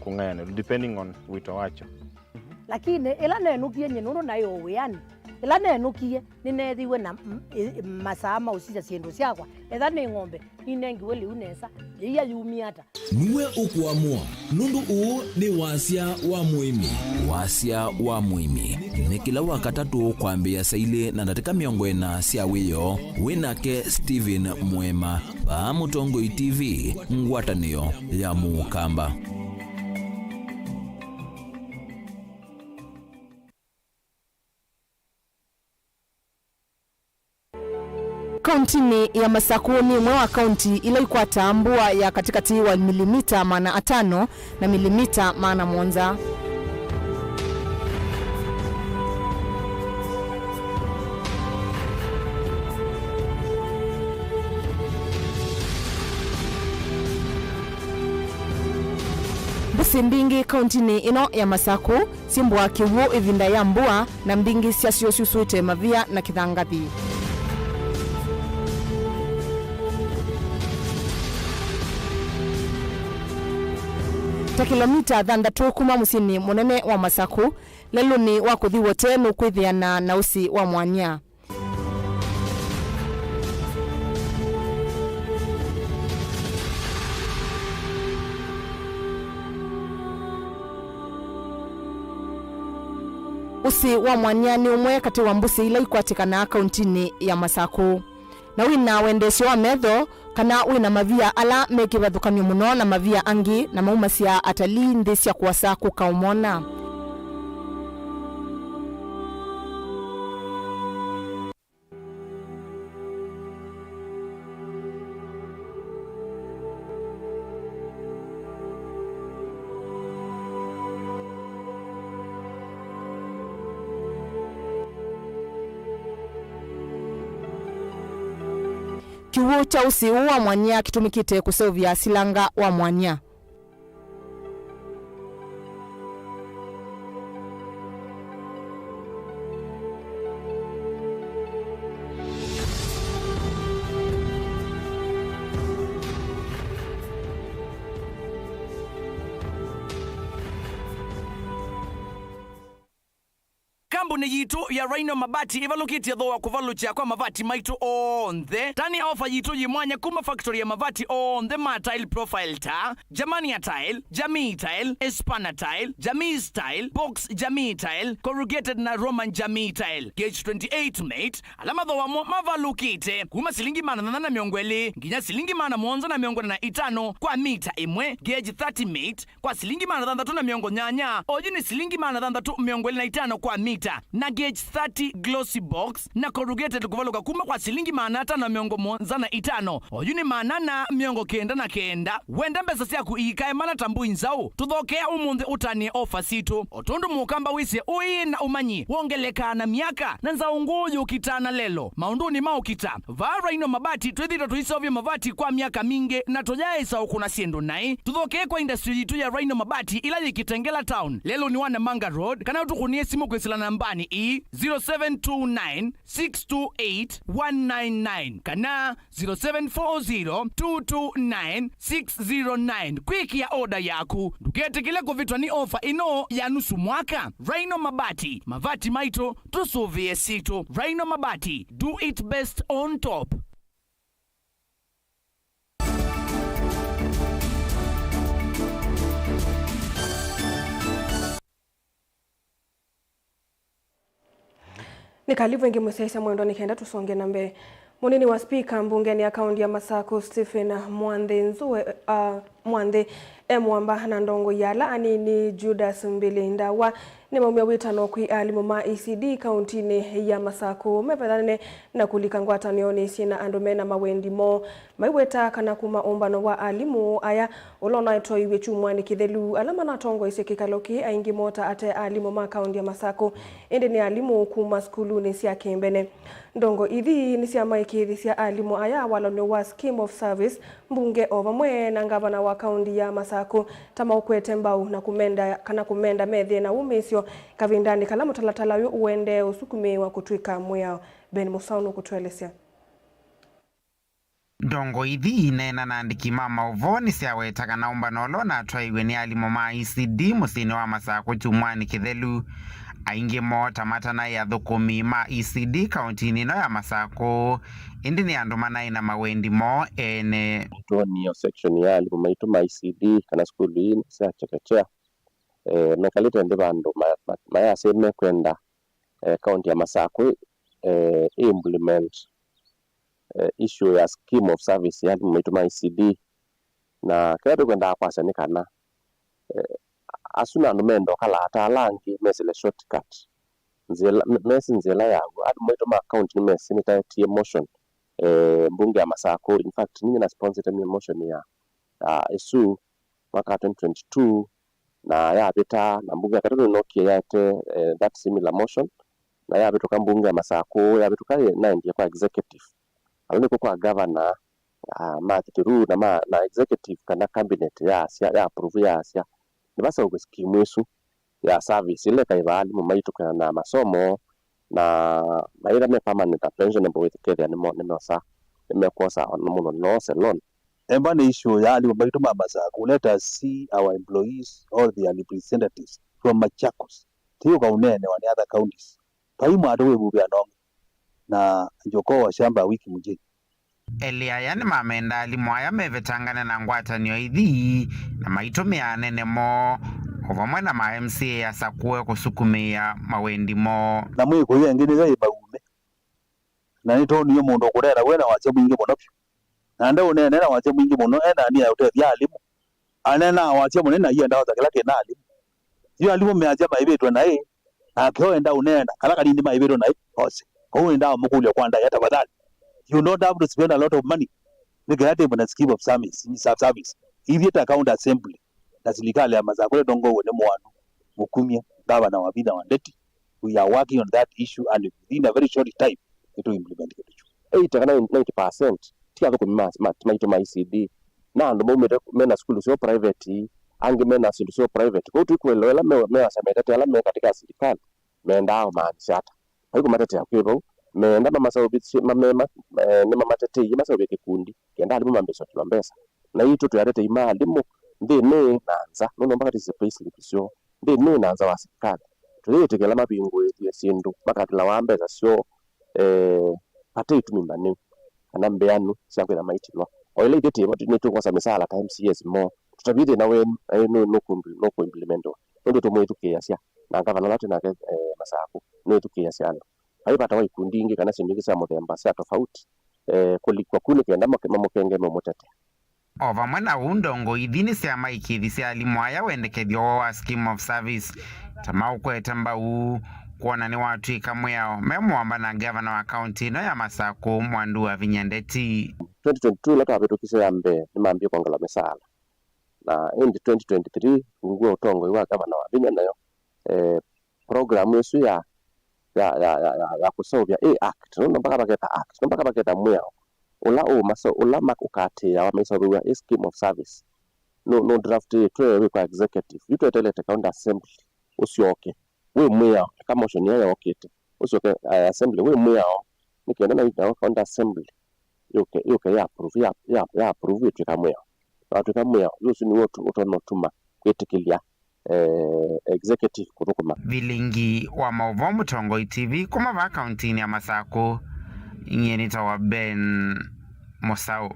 kũng'ayanĩlwa, depending on wĩto wakyo. Lakini ĩla nenũkie nyie nũndũ naĩ o wĩanĩ, ĩla nenũkie nĩneethiwe na m-, ĩ-, masaa ma ũsisya syĩndũ syakwa, etha nĩ ng'ombe, ninengiwe lĩu nesa, yĩia yumie ata? Nĩwe ũkũamũa, nũndũ ũũ nĩ wasya wa mũĩmi. Wasya wa mũĩmi nĩ kĩla Wakatatũ kwambĩĩa saa ilĩ na ndatĩka mĩongo ĩna sya wĩoo, wĩ nake Stephen Mũema, vaa Mũtongoi T V, ngwatanĩo ya Mũkamba. Kauntinĩ ya Masakũ nĩ ĩmwe wa kaunti ila ikwataa mbua ya katĩkatĩ wa milimita maana atano na milimita maana mũonza. Mbũsĩ mbingĩ kauntinĩ ĩno ya Masakũ syĩmbũaa kĩw'ũ ĩvinda ya mbua, na mbingĩ syasyo syusũĩte mavia na kĩthangathi. Ta kĩlomita thanthatũ kuma mũsyĩnĩ mũnene wa Masakũ, lelũnĩ wa kũthi Wote nũkwĩthĩana na ũsĩ wa mwanya. Ũsĩ wa mwanya nĩ ũmwe katĩ wa mbũsĩ ila ikwatĩkanaa kauntinĩ ya Masakũ. Na wĩna wendesyo wa metho, kana wĩna mavia ala me kĩvathũkany'o mũno na mavia angĩ na maumasya atalii nthĩ sya kũasa kũka ũmona. Kĩw'ũ kya ũsĩ ũũ wa mwanya kĩtũmĩkĩte kũseũvya silanga wa mwanya. Kambuni yitũ ya Rhino Mabati ĩvalũkĩtye thooa kũvalũkya kwa mavati maitũ onthe. Tani ofa yitũ yĩ mwanya kuma factory ya mavati onthe ma tile profile ta Germania Tile, Jamii Tile, Espana Tile, Jamii Tile, Box Jamii Tile, Corrugated na Roman Jamii Tile, Gauge twenty-eight mate, ala mathooa mo mavalũkĩte kuma silingi maana thanthatũ na mĩongo ĩlĩ nginya silingi maana mũonza na mĩongo ĩna na itano kwa mita ĩmwe, Gauge thirty mate, kwa silingi maana thanthatũ na mĩongo nyanya, oyu nĩ silingi maana thanthatũ mĩongo ĩlĩ na itano kwa mita, na Gauge thirty Glossy Box na Corrugated kũvalũka kuma kwa silingi maana atano na mĩongo mũonza na itano, oyu nĩ maana ana mĩongo kenda na kenda. Wenda mbesa syaku iikae mana ta mbũi nzaũ? Tũthokea ũmũnthĩ ũtanĩe ofa sitũ. O tondũ mũkamba wĩsĩ ũĩ na ũmanyi wongelekaa na myaka, na nzaũ ngũũ yũkitaa na lelo maũndũnĩ ma ũkita, vaa Rhino Mabati twĩthĩĩtwe tũiseũvya mavati kwa myaka mingĩ na tũyaĩsa ũkũna syĩndũ naĩ. Tũthokee kwa industry yitũ ya Rhino Mabati ila yĩ Kitengela Town, lelũnĩ wa Namanga Road, kana ũtũkũnĩe simũ kwĩsĩla nambanĩ ii, zero seven two nine, six two eight, one nine nine kana zero seven four zero, two two nine, six zero nine kwĩkĩa oda yaku. Ndũketĩkĩle kũvĩtwa nĩ ofa ĩno ya nusu mwaka. Rhino Mabati, mavati maitũ, tũsũvĩe sitũ. Rhino Mabati, do it best on top. Nĩ kalivu ĩngĩ mũsyaĩĩsya mwendwa nĩ kenda tũsonge na mbee. Mũnini wa spika mbungeni ya kaunti ya Masakũ, Stephen Mwanthi Nzue, uh, Mwanthi, e mũamba na ndongoi ya ala anini Judas Mbili Ndawa nĩmaumya wĩtano kwĩ alimũ ma E C D kauntinĩ ya Masakũ mevethanĩne na kũlika ngwatanĩonĩ syĩ na andũ mena mawendi moo. Maiweta kana kuma ũmbano wa alimũ aya ũla ũnaĩtoiw'e kyumwanĩ kĩthelu, ala manatongoesye kĩkalo kĩĩ aingĩ moo ta ate alimũ ma kaunti ya Masakũ, ĩndĩ nĩ alimũ kuma sukulunĩ sya kĩmbene. Ndongo ithi nĩsyamaĩkĩĩthisya alimũ aya walany'o wa Scheme of Service, mbunge o vamwe na ngavana wa kaunti ya Masakũ ta maũkwete mbau na kũmenda, kana kũmenda methĩe na wũmĩĩsyo kavindanĩ kala mũtalatala ũyũ ũendee ũsukumĩĩwa kũtw'ĩka mwĩao. Ben Mũsau nũkũtũelesya. Ndongo ithi ineena na andĩki ma maũvoo nĩsyaweta kana ũmbano ũla ũnatwaĩiw'e nĩ alimũ ma E C D mũsyĩnĩ wa Masakũ kyumwanĩ kĩthelu, aingĩ moo ta matanaĩ athũkũmi ma E C D kauntinĩ ĩno ya Masakũ, ĩndĩ nĩ andũ manaĩ na mawendi moo ene. Tũonio section ya alimũ maitũ ma E C D kana sukulu ii sya chekechea, eh, mekalĩte nthĩ vandũ ma- ma- mayasya mekwenda, eh, kaunti ya Masakũ, eh, implement, eh, issue ya scheme of service ya alimũ maitũ ma E C D. Na kĩla tũkwendaa kwasya nĩ kana, eh, asu nĩ andũ menda ũkala ta ala angĩ mesĩle shortcut. Nzĩa ĩla- me- mesĩ nzĩa ĩla yaw'o. Alimũ maitũ ma county nĩmesĩ nĩtaetie motion, eh, mbunge ya Masakũ. In fact, ninyie na sponsete me motion ya, ya ĩsu mwaka wa twenty twenty-two, na yavĩta, na mbunge ya katatũ nĩnokie yaete, eh, that similar motion, na yavĩtũka mbunge ya Masakũ, yavĩtũka yĩ- naendie kwa executive, ala nĩkw'o kwa governor, ah, mathi through na ma- na executive kana cabinet yasya, ya approve, yasya nĩvaseũvw'e scheme ĩsu ya service ĩla ĩkaĩva alimũ maitũ kwĩana na masomo, na maitha me permanent na pensionable, wĩthukethĩa nĩmo- nĩmeosa- nĩmekwosa ona mũno nose loan. Emba nĩ issue ya alimũ maitũ ma Masakũ. Let us see our employees, all their representatives from Machakos. Ti ũkaũneenewa nĩ other counties. Vai mwatũ wĩvuvĩa nongi na njokoo wa shamba wiki mjini. Elĩ aya nĩmamenda alimũ aya mevetangane na ngwatanĩo ithi na maitũmĩa anene moo o vamwe na ma M C A asakũe kũsukumĩĩa mawendi moo. Na mwĩkũyũ ĩngĩ nĩyo ĩ maume. Na nĩtwonie mũndũ ũkũneena wĩ na wasya mwingĩ mũno vyũ. Na ndeũneena ena wasya mwingĩ mũno, ena nia ya ũtethya alimũ. Aneenaa wasya mũnene na ienda osa kĩla kĩna alimũ. Yu alimũ measya maĩvĩtwe naĩ, nake oenda ũneena kala kanini maĩvĩtwe naĩ ose. Kwoou nĩndamũkũlya kwa ndaĩa, tafadhali, you don't have to spend a lot of money nĩ kĩla table na scheme of service, service. Ithyĩ ta county assembly na silikalĩ ya Masakũ ĩla ĩtongoew'e nĩ Mwanu Mũkumya, ngavana wa vinya wa Ndeti, we are working on that issue and within a very short time nĩtũ implement kĩndũ kyu. Eighty kana ninety percent ti athũkũmi ma- ma- maitũ ma E C D, na andũ maumĩte mena sukulu syoo private, angĩ mena syĩndũ syoo private. Kwoou twĩkũelewa ĩla me- measya metetea ala me katika silikalĩ mendaa ũmaanisya ata. Vai kũmatetea kwĩ vau, meenda mamaseũvĩsye mame- ma- eh, nĩmamateteie maseũvye kĩkundi kenda alimũ mambĩĩsye ũkĩlwa mbesa. Na itũ twĩ atetei ma alimũ nthĩnĩ na nza, nũndũ mpaka twĩsĩ payslip syoo nthĩnĩ na nza wa silikalĩ. Tũyĩtĩkĩla mavingũĩthw'e syĩndũ makatilawa mbesa syoo, eh, vate itumi mbanĩu kana mbĩanu sya kwĩtha maitilwa. O ĩla ithyĩ twĩ- nĩtũkwosa mĩsaala ta M C As moo, tũtavye thĩna wenyu, na ĩ nũ- nũkũ- nũkũimplementewa, nũndũ tũmwĩthukĩĩasya, na ngavana ũla twĩ nake, eh, Masakũ, nĩwĩthukĩĩasya andũ. Vai vata wa ikundi ingĩ kana syĩndũ ingĩ sya mũthemba sya tofauti, eh, kũlikwa ku nĩ kenda make- mamũkenge memũtetea. O vamwe na ũu, ndongo ithi nĩsyamaĩkĩĩthisye alimũ aya wendekethyo woo wa scheme of service ta maũkwete mbau, kwona nĩwatw'ĩka mwĩao me mũamba na ngavana wa kaunti ĩno ya Masakũ, Mwandu wa Vinya Ndeti. Twenty twenty-two ĩla twavĩtũkisye ya mbee, nĩmambie kwongelwa mĩsaala, na ĩndĩ twenty twenty-three, rungu wa ũtongoi wa ngavana wa Vinya nayo, eh, program ĩsu ya ya, ya, ya, ya, ya kũseũvya ĩ act, nũndũ mpaka vaketa act, nũndũ mpaka vaketa mwĩao ũla ũmase- ũla ma- ũkatĩĩawa maiseũvĩw'a ĩ scheme of service. Nũ- nũ draftĩtwe wĩ kwa executive, yu twetelete county assembly ũsyoke wĩ mwĩao, eka motion ĩyo yookĩte, ũsyoke, eh, assembly wĩ mwĩao, nĩ kenda na, na county assembly yũke, yũke ya approve, ya, ya, ya approve ĩtw'ĩka mwĩao. Na watw'ĩka mwĩao, yu ũsu nĩw'o ũtu- ũtonya ũtuma kwĩtĩkĩlya, eh, executive kũthũkũma. Vilingi wa maũvoo Mũtongoi T V kuma vaa kauntinĩ ya Masakũ, nyie nĩtawa Ben Mũsaũ.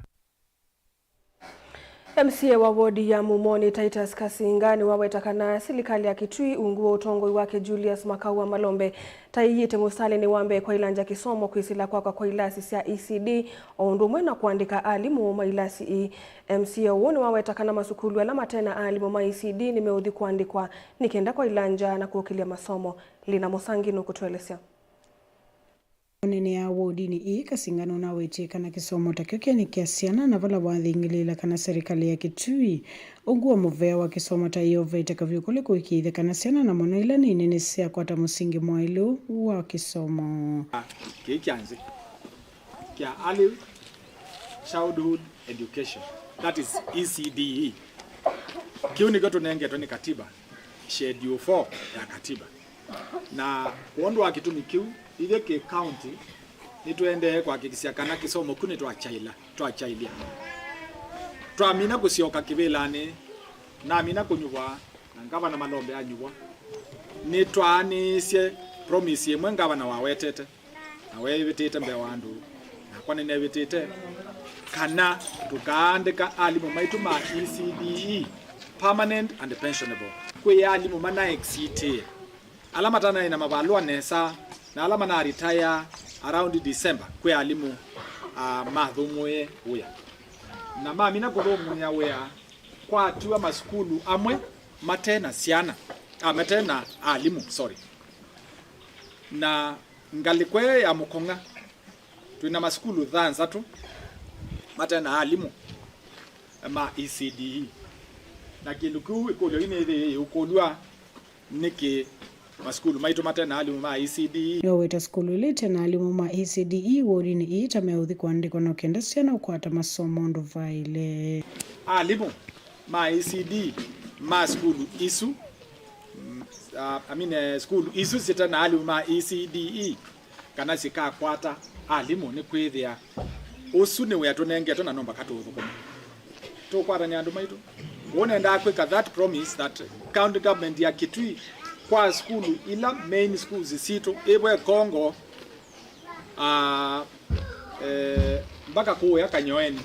M C A wa wodi ya Mumoni, Titus Kasinga, nĩwaweta kana silikalĩ ya Kitui ungu wa ũtongoi wake Julius Makau wa Malombe ta ĩiĩte mũsalinĩ wa mbee kwa ilanja kĩsomo kwĩsĩla kwakwa kwa ilasi sya E C D, o ũndũ ũmwe na kũandĩka alimũ ma ilasi ii. M C A ũũ nĩwaweta kana masukulu ala mate na alimũ ma E C D nĩmeũthi kũandĩkwa nĩ kenda kwa ilanja na kũkĩlya masomo. Lina Mũsangi nũkũtũelesya. Mũnene wa wodinĩ ĩĩ, Kasinga, nũnawetie kana kĩsomo ta kĩu kyaĩ nĩ kya syana, na vala wathingĩlĩĩla kana serikali ya Kitui ungu wa mũvea wa kĩsomo ta yĩovete kavyũ kũlĩ kũĩkĩĩthya kana syana, na mũno ila nini, nĩsyakwata mũsingi mwaĩlu wa kĩsomo. Kĩĩ kya nzĩ kya Early Childhood Education, that is E C D E. Kĩu nĩkyo tũnengetwe nĩ katiba, Schedule four ya katiba. Na kwondũ wa kĩtumi kĩu, ithyĩ kĩ county nĩtũendee kũhakikisha kana kĩsomo kĩu nĩtwakyaĩla, twakyaĩlya. Twamina kũsyoka kĩvĩlanĩ, namina kũnyuvwa, na ngavana Malombe anyuvwa. Nĩtwaanĩisye promise ĩmwe ngavana wawetete, na weevĩtĩte mbee wa andũ, nakwa nĩneevĩtĩte, kana tũkaandĩka alimũ maitũ ma E C D E permanent and pensionable. Kwĩ alimũ mana exit, ala matanaĩ na mavalũa nesa, na ala mana retire around December, kwĩ alimũ, ah, mathũmũĩe wĩa. Na mamina kũthũmũĩa wĩa, kwatiwa masukulu amwe mate na syana, ah, mate na alimũ, sorry. Na ngalĩko ĩyo ya Mũkong'a, twĩ na masukulu thanthatũ mate na alimũ ma E C D E. Na kĩndũ kĩu, ĩkũlyo ii nĩyĩthĩie yĩũkũlw'a, nĩkĩ masukulu maitũ mate na alimũ ma E C D E? Nĩwaweta sukulu ila ite na alimũ ma E C D E wodinĩ ĩĩ ta meũthi kũandĩkwa no kenda syana ũkwata masomo ũndũ vaĩle. Alimũ ma E C D ma sukulu isu, mm, ah, I mean, eh, sukulu isu site na alimũ ma E C D E, kana sikakwata alimũ, nĩkwĩthĩa ũsu nĩ wĩa tũnengetwe na no mbaka tũũthũkũme. Tũkwatany'a andũ maitũ. Kwoou nendaa kwĩka that promise that county government ya Kitui kwa sukulu ila main schools sitũ ĩvo Ekongo, ah, eh, mbaka kũũya Kanyoeni.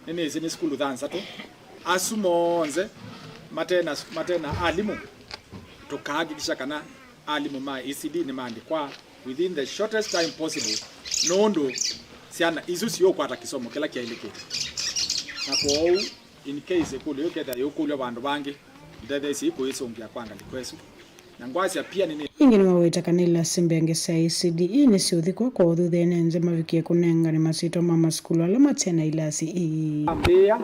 Nĩnĩsĩ nĩ sukulu thanthatũ. Asu monthe mate na, mate na alimũ, tũkahakikisha kana alimũ ma E C D nĩmaandĩkwa within the shortest time possible, nũndũ syana isu siũkwata kĩsomo kĩla kyaĩlĩkĩte. Na kwoou, in case ĩkũlyo yĩu kethĩa yĩũkũlw'a vandũ vangĩ, ndetheesye kũĩsũngĩa kwa ngalĩko ĩsu. Na ngwasya pia nĩ. Ĩngĩ nĩmaweta kana ilasi mbenge sya E C D E nĩsiũthikwa kwa ũthuthyanĩ nze mavikie kũnengane masyĩtwa ma masukulu ala mate na ilasi ii. Ambĩĩa,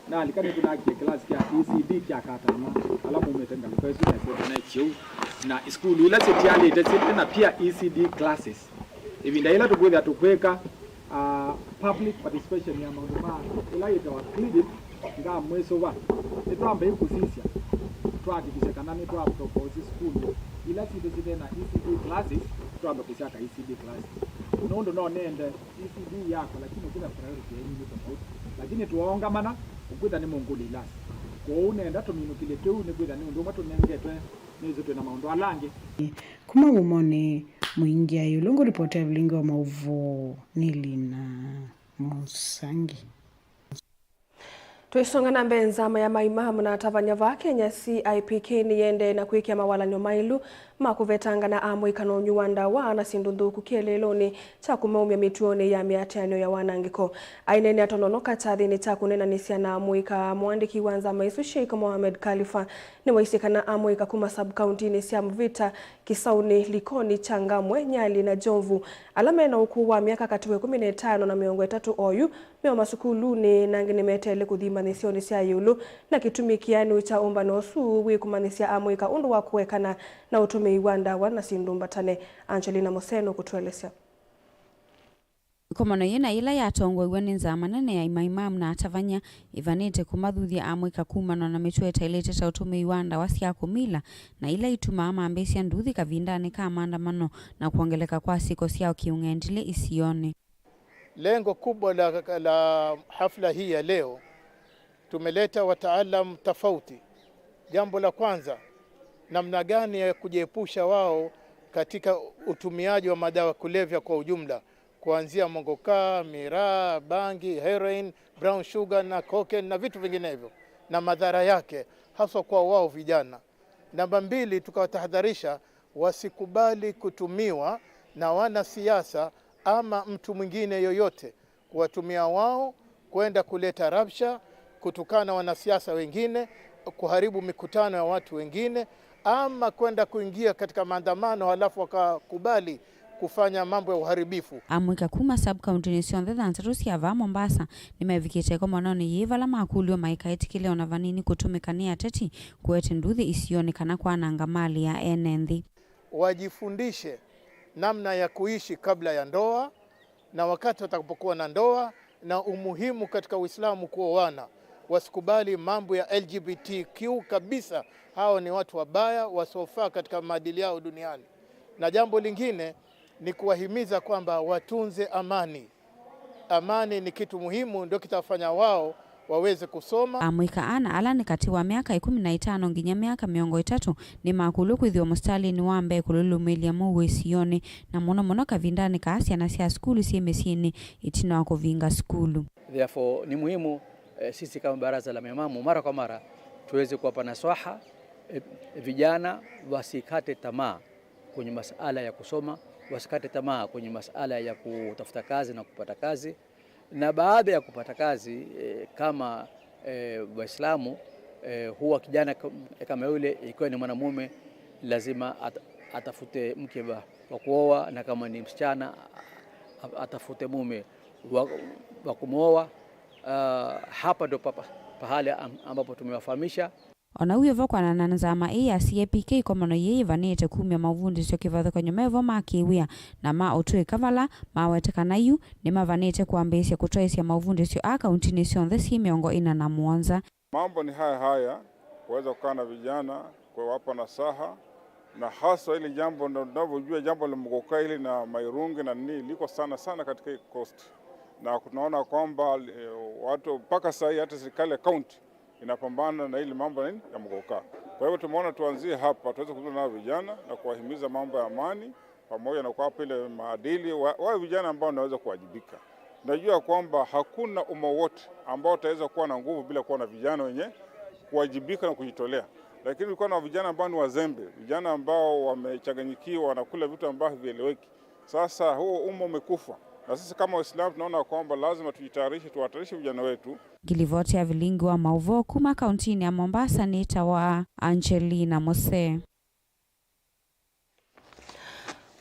nalika nĩtũnakie kĩlasi kya E C D kya katano, ala maumĩte ngalĩko ĩsu na syĩtwa na kĩu, na isukulu ila syĩtialĩte syĩte na pia E C D classes. Ĩvinda yĩla tũkwĩthĩa tũkwĩka, ah, public participation ya maũndũ ma ĩla yĩtawa clinic, ngamwĩsũva, nĩtwambĩĩe kũsisya, twahakikishe kana nĩtwapropose sukulu ila sitũ site na E C D classes, twambe kũsyaka E C D classes. Nũndũ no nende E C D yakwa, lakini kĩla priority yenyu nĩ tofauti. Lakini twoongamana, ũkwĩtha nĩ mũngũlĩ ilasi. Kwoou nenda tũminũkĩlye kĩu, nĩkwĩtha nĩ ũndũ ũmwe tũnengetwe, nĩsĩ twĩ na maũndũ ala angĩ. Kuma Mũmonĩ, Mũingi Ayũlũ ngũripotera vilingi wa maũvoo nĩ Lina Mũsangi. Tũisonga na mbee, nzama ya maimamu na atavany'a vaa Kenya, C I P K, nĩyĩendee na kwĩkĩa mawalany'o maĩlu ma kũvetangana amũika na ũnywi wa ndawa na syĩndũ nthũku kĩeleelonĩ kya kũmaumya mĩtuonĩ ya mĩatĩanĩo ya wanangĩko. Aineenea Tonono Katathĩnĩ kya kũneenanĩsya na amũika, mũandĩki wa nzama ĩsu Sheikh Mohamed Khalifa nĩwaisye kana amũika kuma sub-kauntinĩ sya Mvita, Kisauni, Likoni, Changamwe, Nyali na Jomvu, ala me na ũkũũ wa myaka katĩ wa ĩkũmi na ĩtano na mĩongo ĩtatũ oyu, me o masukulunĩ, na angĩ nĩmeteele kũthi imanyĩsyonĩ sya ĩũlũ, na kĩtumi kĩanu kya ũmbano ũsu wĩ kũmanyĩsya amũika ũndũ wa kũekana na ũtũmĩi wa ndawa na syĩndũ mbatane. Angelina Moseno kũtũelesya. Ĩkomano yĩĩ na yĩla yatongoew'e nĩ nzama nene ya maimamu na atavany'a, ĩvanĩte kũmathuthya amũika kumana na mĩtuo ĩtaĩlĩte ta ũtũmĩi wa ndawa sya kũmila, na ila itumaa mambĩĩsya nduthi kavindanĩ ka maandamano na kwongeleka kwa syĩko sya kĩũng'endilĩ isionĩ. Lengo kubwa la, la hafla hii ya leo, tumeleta wataalamu tofauti. Jambo la kwanza, namna gani ya kujiepusha wao katika utumiaji wa madawa kulevya kwa ujumla, kuanzia mogoka, miraa, bangi, heroin, brown sugar na cocaine na vitu vinginevyo, na madhara yake haswa kwa wao vijana. Namba mbili, tukawatahadharisha wasikubali kutumiwa na wanasiasa ama mtu mwingine yoyote kuwatumia wao kwenda kuleta rabsha, kutukana wanasiasa wengine, kuharibu mikutano ya watu wengine, ama kwenda kuingia katika maandamano halafu wakakubali kufanya mambo ya uharibifu. Amũika kuma sub-kauntinĩ syonthe thanthatũ sya vaa Mombasa nĩmevikĩte ĩkomanonĩ yĩĩ vala makũlw'a maikaĩtĩkĩle ona vanini kũtũmĩka nĩ ateti kũete nduthi isionĩ kana kwananga mali ya ene nthĩ. Wajifundishe namna ya kuishi kabla ya ndoa na wakati watakapokuwa na ndoa, na umuhimu katika Uislamu kuoana, wasikubali mambo ya L G B T Q kabisa. Hao ni watu wabaya wasiofaa katika maadili yao duniani. Na jambo lingine ni kuwahimiza kwamba watunze amani. Amani ni kitu muhimu, ndio kitafanya wao waweze kusoma. Amũika ana ala nĩ katĩ wa myaka ĩkũmi na ĩtano nginya myaka mĩongo ĩtatũ nĩmakũlw'a kwĩthĩwa mũsitalĩnĩ wa mbee kũlũlũmĩĩlya mũuo isionĩ, na mũno mũno kavindanĩ kaa syana sya sukulu syĩ mĩsyĩnĩ ĩtina wa kũvinga sukulu. Therefore, ni muhimu, eh, sisi kama baraza la maimamu mara kwa mara tuweze kuwapa nasaha, eh, vijana wasikate tamaa kwenye masuala ya kusoma, wasikate tamaa kwenye masuala ya kutafuta kazi na kupata kazi. Na baada ya kupata kazi, eh, kama, eh, Waislamu, eh, huwa kijana ka-, kama yule, ikiwa ni mwanamume, lazima at-, atafute mke wa, wa kuoa, na kama ni msichana, a-, atafute mume wa, wa kumwoa. Ah, hapa ndo papa, pahali am-, ambapo tumewafahamisha. O na wĩ vo, kwanana na nzama ĩĩ ya C A P K, ĩkomano yĩĩ yĩvanĩte kumya maũvundĩsyo kĩvathũkany'o me vo ma kĩwĩa na ma ũtũĩka vala maweta kana yu nĩmavanĩte kwambĩĩsya kũtwaĩsya maũvundĩsyo aa kauntinĩ syonthe syĩ mĩongo ĩna na mũonza. Mambo ni haya haya, kuweza kukaa na vijana, kuwapa nasaha, na haswa ile jambo ndo-, tunavyojua jambo la mogoka hili na mairungi na nini liko sana sana katika hii coast, na tunaona kwamba, eh, watu mpaka saa hii hata serikali ya county inapambana na ile mambo ya nini? Ya mogoka. Kwa hivyo tumeona tuanzie hapa, tuweze kuzungumza nao vijana na kuwahimiza mambo ya amani, pamoja na kuwapa ile maadili, wa-, wawe vijana ambao wanaweza kuwajibika. Najua kwamba hakuna umma wote ambao utaweza kuwa na nguvu bila kuwa na vijana wenye kuwajibika na kujitolea. Lakini ukiwa na vijana ambao ni wazembe, vijana ambao wamechanganyikiwa, wanakula vitu ambavyo havieleweki, sasa huo umma umekufa. Na sisi kama Waislamu tunaona kwamba lazima tujitayarishe, tuwatayarishe vijana wetu. Ngilivoti ya vilingi wa maũvoo kuma kauntinĩ ya Mombasa nĩtawa Angelina Mose.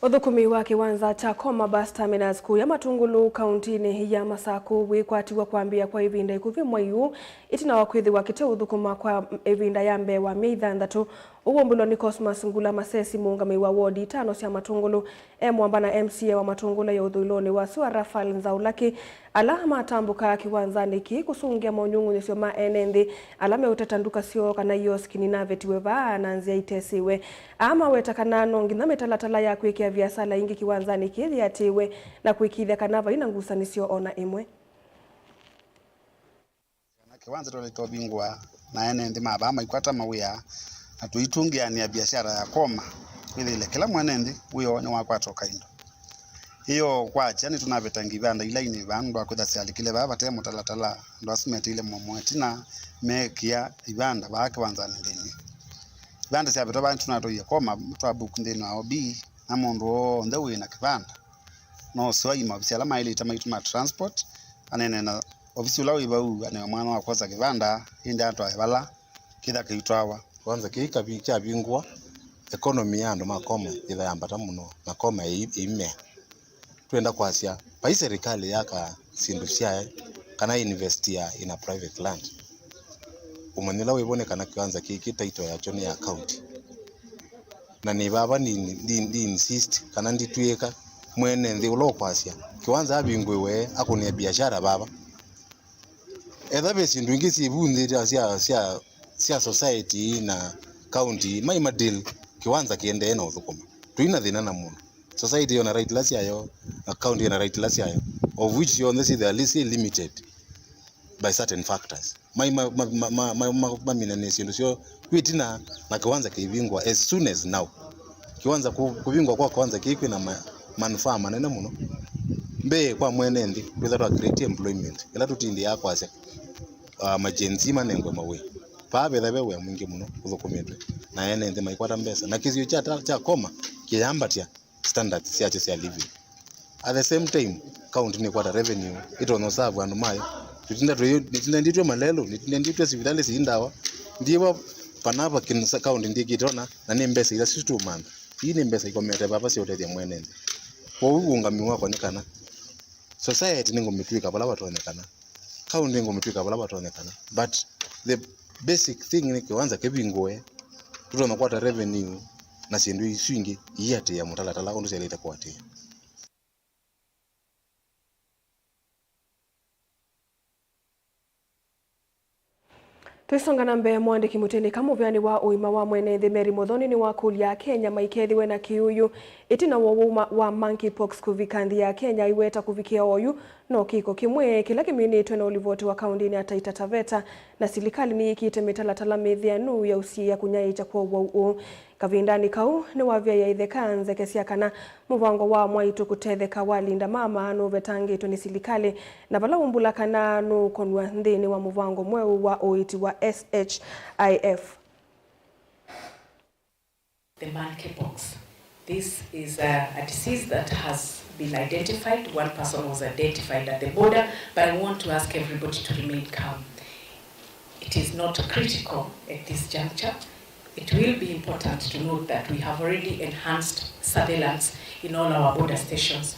Ũthũkũmi wa kĩwanza kya Koma Bus Terminus kũya Matungulu, kauntinĩ ya Masakũ, wĩkwatiw'a kwambĩĩa kwa ĩvinda ĩkuvĩ mwei ũũ, ĩtina wa kwĩthĩwa kĩteũthũkũma kwa ĩvinda ya mbee wa myei thanthatũ. Ũũ wũmbũlwa nĩ Cosmas Ngula Masesi, mũũngamĩi wa wodi itano sya Matungulu, e mũamba na M C A wa Matungulu ya ũthũĩlonĩ wa sua Raphael Nzaulaki, ala matambũkaa kĩwanzanĩ kĩĩ kũsũngĩa monyũng'ũnyĩsyo ma ene nthĩ ala meũteta nduka syoo kana ioski nĩnavetiwe vaa na nzĩa itesĩwe. Aa maweta kana no nginya mĩtalatala ya kwĩkĩa viasala ingĩ kĩwanzanĩ kĩĩ yĩatĩĩwe na kũĩkĩĩthya kana vai na ngusanĩsyo o na ĩmwe. Na kĩwanza twaĩle twavingũa, na ene nthĩ ma vaa maikwata mawĩa, na tũitũngĩanĩa viasala ya Koma, kwĩthĩile kĩla mwene nthĩ wĩoo nĩwakwata o kaindo. Ĩyo kwakya nĩtũnavetangi ivanda ila inĩ vaa nũndũ wa kwĩtha syalikile vaa vate mũtalatala, andũ asu meteile mũomo ĩtina meekĩa ivanda vaa kĩwanzanĩ nthĩnĩ. Ivanda syavetwa vaa nĩtũnatwaie Koma, twa book nthĩnĩ wa O B, na mũndũ w'onthe wĩ na kĩvanda no ũsyoe maovisi ala maĩlĩte maitũ ma transport, aneene na ovisi ũla wĩ vau, anewe mwana wa kwosa kĩvanda, ĩndĩ atwae vala kĩtha kĩitwawa. Kwanza kĩĩ kavi-, kyavingũa, economy ya andũ ma Koma yĩtha yambata mũno, na Koma ĩ-, ĩimea. Twenda kwasya, vai serikali yaka syĩndũ syayo kana invest ya in a private land, ũmanyi ũla wĩvo nĩ kana kĩwanza kĩĩ kĩ title yakyo nĩ ya county. Na nĩ vava ndi, ndi, ndi insist kana nditw'ĩka mwene nthĩ ũla ũkwasya kĩwanza avingũĩwe akũnĩe biashara vava. Etha ve syĩndũ ingĩ syĩ vu nthĩ sya, sya, sya, sya society na county, maima deal kĩwanza kĩendee na ũthũkũma. Tũi na thĩna na mũndũ. Society yona right ila syayo, na county yona right ila syayo, of which yonthe syĩ, they are li-, syĩ limited by certain factors. Mai ma, ma, ma, ma, ma, ma, maminanĩe syĩndũ syoo kwĩ ĩtina na kĩwanza kĩivingwa as soon as now. Kĩwanza kũ-, kũvingwa kwa kĩwanza kĩĩ kwĩ na ma-, manufaa manene mũno. Mbee kwa mwene nthĩ, twĩtha twa create employment, ĩla tũtindĩaa kwasya, ah, ma Gen Z manengwe mawĩa. Vaa vetha ve wĩa mwingĩ mũno ũthũkũmĩtwe, na ene nthĩ maikwata mbesa, na kĩsio kya ta-, kya koma kĩyambatya standards syakyo sya living. At the same time, county nĩkwata revenue ĩtonya serve andũ mayo. Nĩtinda twĩ-, nĩtinda nditwe malelũ, nĩtinda nditwe sivitalĩ sii ndawa. Ndiwa panava kin-, sa-, county ndikĩte ona, na nĩ mbesa ila sisu tũmantha. Ii nĩ mbesa ikomete vava sya ũtethya mwene nthĩ. Kwoou ũũngami wakwa nĩ kana society nĩngũmĩtw'ĩka vala vatonyekana, county nĩngũmĩtw'ĩka vala vatonyekana, but the basic thing nĩ kĩwanza kĩvingũe, tũtonya kwata revenue na syĩndũ isu ingĩ iiatĩĩa mũtalatala ũndũ syaĩlĩte kũatĩĩa. Twĩsonga na mbee, mũandĩki mũtĩnĩka mũvĩanĩ wa ũima wa mwene nthĩ Mary Muthoni nĩwakũlya Akenya maikethĩwe na kĩũyũ ĩtina wa ũwau ma-, wa monkeypox kũvika nthĩ ya Kenya, aiweta kũvikĩa oyu no kĩko kĩmwe kĩla kĩminĩtwe na ũlivoti wa kaũndĩnĩ ya Taita Taveta, na silikalĩ nĩyĩkĩte mĩtalatala mĩtheanu ya ũsiĩĩa kũnyaĩĩkya kwa ũwau ũũ. Kavindanĩ kau, nĩwavyaĩe itheka nzeke sya kana mũvango wa mwaitũ kũtetheka wa Linda Mama nũvetangĩtwe nĩ silikalĩ, na vala ũmbũla kana nũũkonw'a nthĩnĩ wa mũvango mweũ wa ũiiti wa S H I F. The monkeypox. This is a, a disease that has been identified. One person was identified at the border, but I want to ask everybody to remain calm. It is not critical at this juncture. It will be important to note that we have already enhanced surveillance in all our border stations,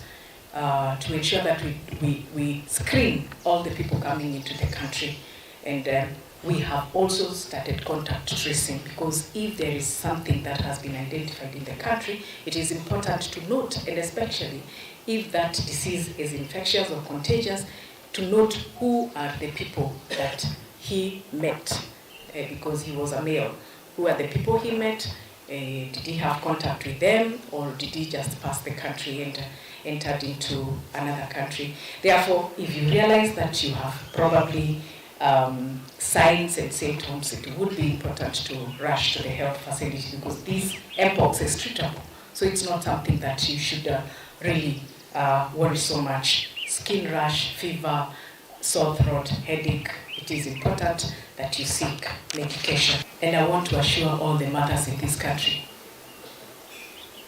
uh, to ensure that we, we, we screen all the people coming into the country. And, um, we have also started contact tracing, because if there is something that has been identified in the country, it is important to note, and especially if that disease is infectious or contagious, to note who are the people that he met, eh, because he was a male. Who are the people he met? Eh, did he have contact with them, or did he just pass the country and, uh, entered into another country? Therefore, if you realize that you have probably, um, signs and symptoms, it would be important to rush to the health facility, because this mpox is treatable. So it's not something that you should, uh, really, uh, worry so much. Skin rash, fever, sore throat, headache, it is important that you seek medication. And I want to assure all the mothers in this country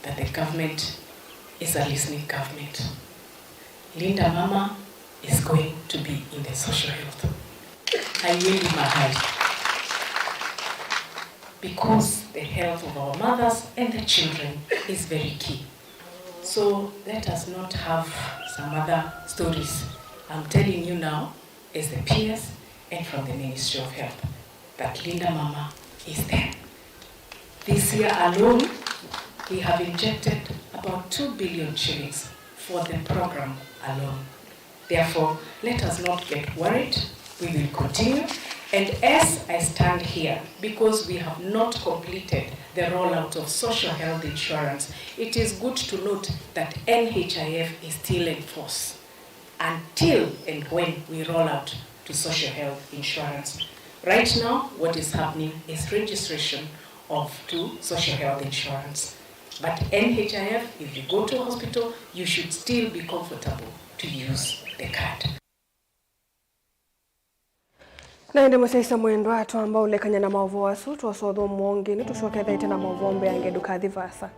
that the government is a listening government. Linda Mama is going to be in the social health. Haiendi mahali. Because the health of our mothers and the children is very key. So let us not have some other stories. I'm telling you now, as the P S and from the Ministry of Health, that Linda Mama is there. This year alone, we have injected about two billion shillings for the program alone. Therefore, let us not get worried. We will continue. And as I stand here, because we have not completed the rollout of social health insurance, it is good to note that N H I F is still in force until and when we roll out to social health insurance. Right now, what is happening is registration of, to social health insurance. But N H I F, if you go to a hospital, you should still be comfortable to use the card. Na ĩndĩ mũsyaĩĩsya mwendwa, twamba ũlekany'a na maũvoo asu, twosa ũthũmũo ũngĩ, nĩtũsyokethete na maũvoo mbeange, ndũkathi vaasa.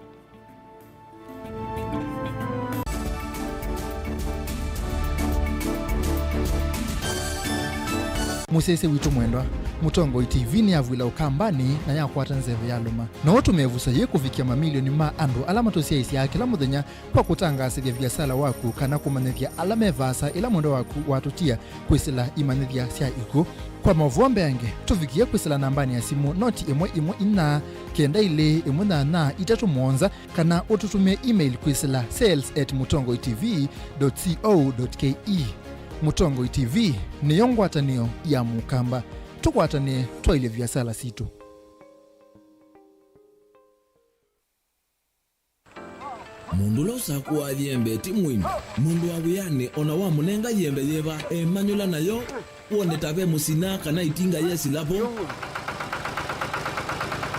Mũsyaĩĩsya witũ mwendwa, Mũtongoi T V nĩyavw'ĩla Ũkambanĩ na yakwata nzeve ya lũma. No ũtũmĩe ĩvuso yĩĩ kũvikĩa mamilioni ma andũ ala matũsyaĩĩsyaa kĩla mũthenya kwa kũtangaasĩthya viasala waku kana kũmanyĩthya ala me vaasa ĩla mwendwa waku watũtia kwĩsĩla imanyĩthya sya ikw'ũ. Kwa maũvoo mbeange, tũvikĩe kwĩsĩla nambanĩ ya simũ noti ĩmwe ĩmwe inya, kenda ilĩ ĩmwe nyanya itatũ mũonza, kana ũtũtũmĩe email kwĩsĩla sales at mũtongoi T V dot co dot K E. Mũtongoi T V nĩyo ngwatanĩo ya Mũkamba. Tũkwatanĩe twaĩlye viasala sitũ. Mũndũ ũla ũsakũaa yembe ti mũini. Mũndũ wa wĩanĩ o na wamũnenga yembe yĩva, emanyũla nayo, wone ta ve mũsina kana ĩtinga yesĩla vo.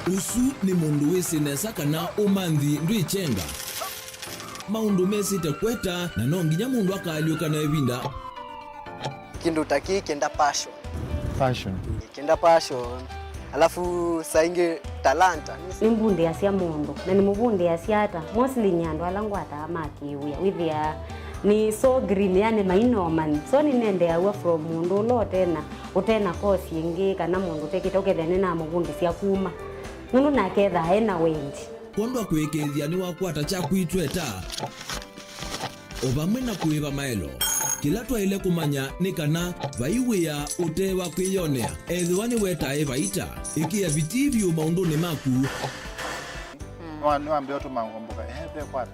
Ũsu nĩ mũndũ wĩsĩ nesa kana ũmanthi ndwĩ kyenga. Maũndũ mesĩte kweta, na no nginya mũndũ akaalyũka na ĩvinda. Kĩndũ ta kĩĩ kĩenda passion. Passion. Kĩenda passion. Alafu saa ingĩ talanta. Nĩmbundĩasya mũndũ, na nĩmũvundĩasya ata? Mostly nĩ andũ ala ngwataa ma kĩwĩa. Wĩthĩaa nĩ so green, yani mainomani. So nĩnendeeaw'a from mũndũ ũla ũtena, ũtena course ĩngĩ, kana mũndũ ũtekĩte, ũkethĩa nĩnamũvundĩsya kuma. Nũndũ nake ethaa ena wendi. Kwondũ wa kũĩkĩĩthya nĩwakwata kyaku itweta, o vamwe na kũĩva maelo. Kĩla twaĩle kũmanya nĩ kana vai wĩa ũte wa kwĩyonea, ethĩwa nĩwetae vaita. Ĩkĩa vitii vyũ maũndũnĩ maku. Nĩwa- nĩwambĩĩa ũtũma ngomboka ehe ve kwata.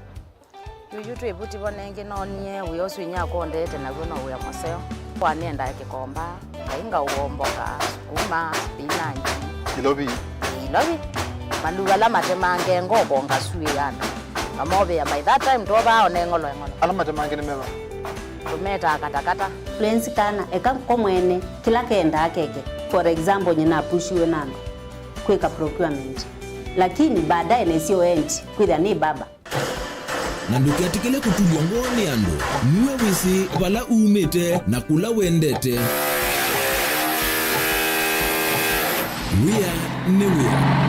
Yuyu twĩ vu tivo nengĩ noonie wĩa ũsu inyia akondete naw'o no wĩa mũseo. Kwa nĩendaa kĩkomba, kainga ũomboka, sukuma, spinach. Ilovi. Ilovi. Maluvu ala matemange ngoko ngasuĩana. Ngamovĩa by that time twovaa one ng'olo eng'olo. Ala matemange nĩ meva? Tũmetaa katakata. Fluency kana eka ko mwene kĩla kendaa keke. For example, nyina apushiwe na andũ kwĩka procurement. Lakini baadaye nĩsyo endi kwĩthĩa nĩ baba. Na ndũketĩkĩle kũtulw'a ngoo nĩ andũ. Nue wĩsĩ vala umĩte na kũla wendete. Wĩa nĩ wĩa.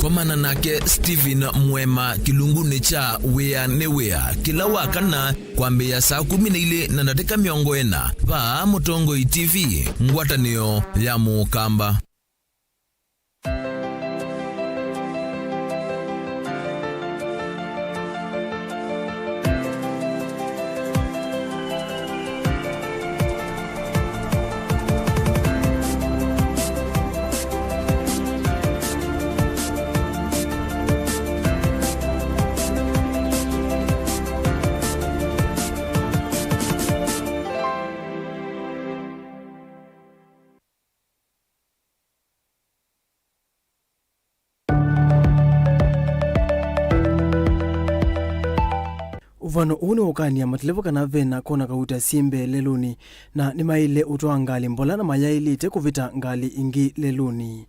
Komana nake Stephen Mwema kĩlungunĩ kya Wĩa nĩ Wĩa kĩla wa kana kwambĩĩa saa kũmi na ilĩ na ndatĩka mĩongo ĩna vaa Mũtongoi T V, ngwatanĩo ya Mũkamba. Ũvano ũũ nĩũũkany'a mateleva kana ve na kona kauta syĩ mbee lelũnĩ, na nĩmaĩle ũtwaa ngalĩ mbola na mayaĩlĩte kũvĩta ngalĩ ingĩ lelũnĩ.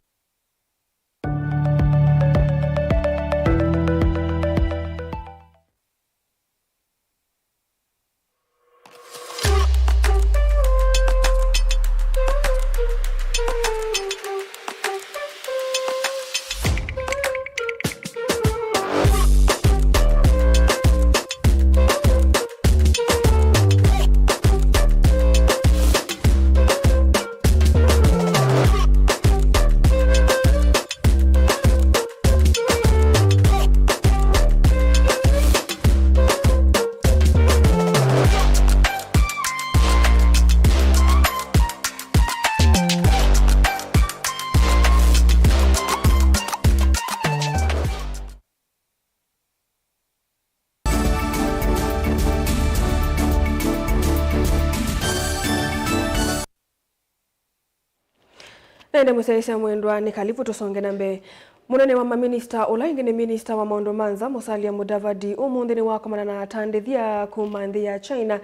Na ĩndĩ mũsyaĩĩsya mwendwa, nĩ kalivu tũsonge na mbee. Mũnene wa maminista, ũla ĩngĩ nĩ minista wa maũndũ ma nza, Musalia Mudavadi, ũmũnthĩ nĩwakomana na atandĩthya kuma nthĩ ya China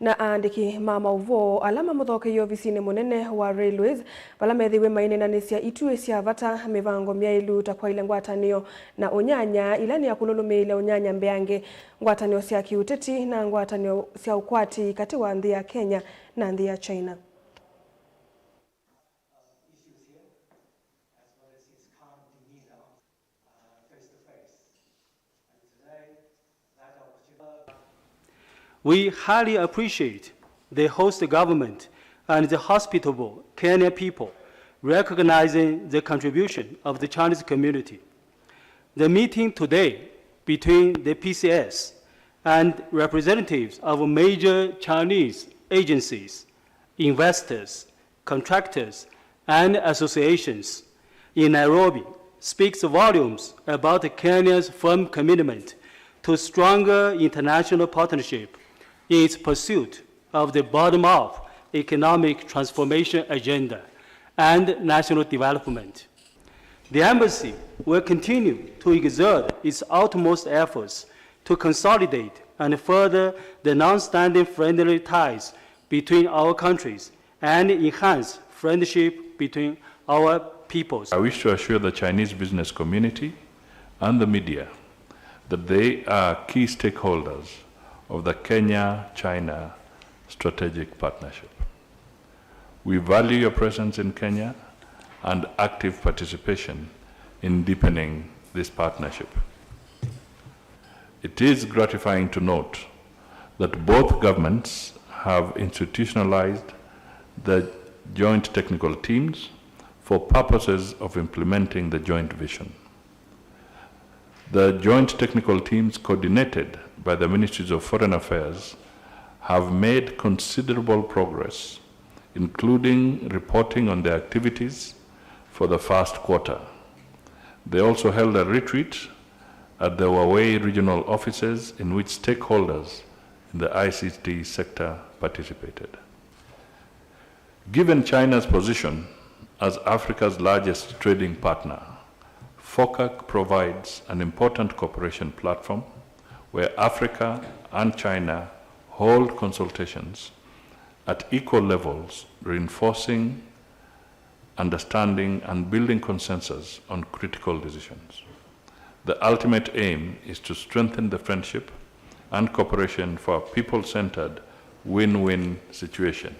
na aandĩki ma maũvoo ala mamũthokeie ovisinĩ mũnene wa Railways, vala methĩiwe maineenanĩsya ituĩ sya vata, mĩvango myaĩlu ta kwaĩle ngwatanĩo na ũnyanya, ila nĩ ya kũlũlũmĩĩlya ũnyanya mbeange, ngwatanĩo sya kĩũteti, na ngwatanĩo sya ũkwati katĩ wa nthĩ ya Kenya na nthĩ ya China. We highly appreciate the host government and the hospitable Kenyan people recognizing the contribution of the Chinese community. The meeting today between the P C S and representatives of major Chinese agencies, investors, contractors, and associations in Nairobi speaks volumes about Kenya's firm commitment to stronger international partnership in its pursuit of the bottom-up economic transformation agenda and national development. The Embassy will continue to exert its utmost efforts to consolidate and further the long-standing friendly ties between our countries and enhance friendship between our peoples. I wish to assure the Chinese business community and the media that they are key stakeholders of the Kenya-China strategic partnership. We value your presence in Kenya and active participation in deepening this partnership. It is gratifying to note that both governments have institutionalized the joint technical teams for purposes of implementing the joint vision. The joint technical teams coordinated by the Ministries of Foreign Affairs have made considerable progress, including reporting on their activities for the first quarter. They also held a retreat at the Huawei regional offices in which stakeholders in the I C T sector participated. Given China's position as Africa's largest trading partner, FOCAC provides an important cooperation platform where Africa and China hold consultations at equal levels, reinforcing understanding and building consensus on critical decisions. The ultimate aim is to strengthen the friendship and cooperation for a people-centered, win-win situation.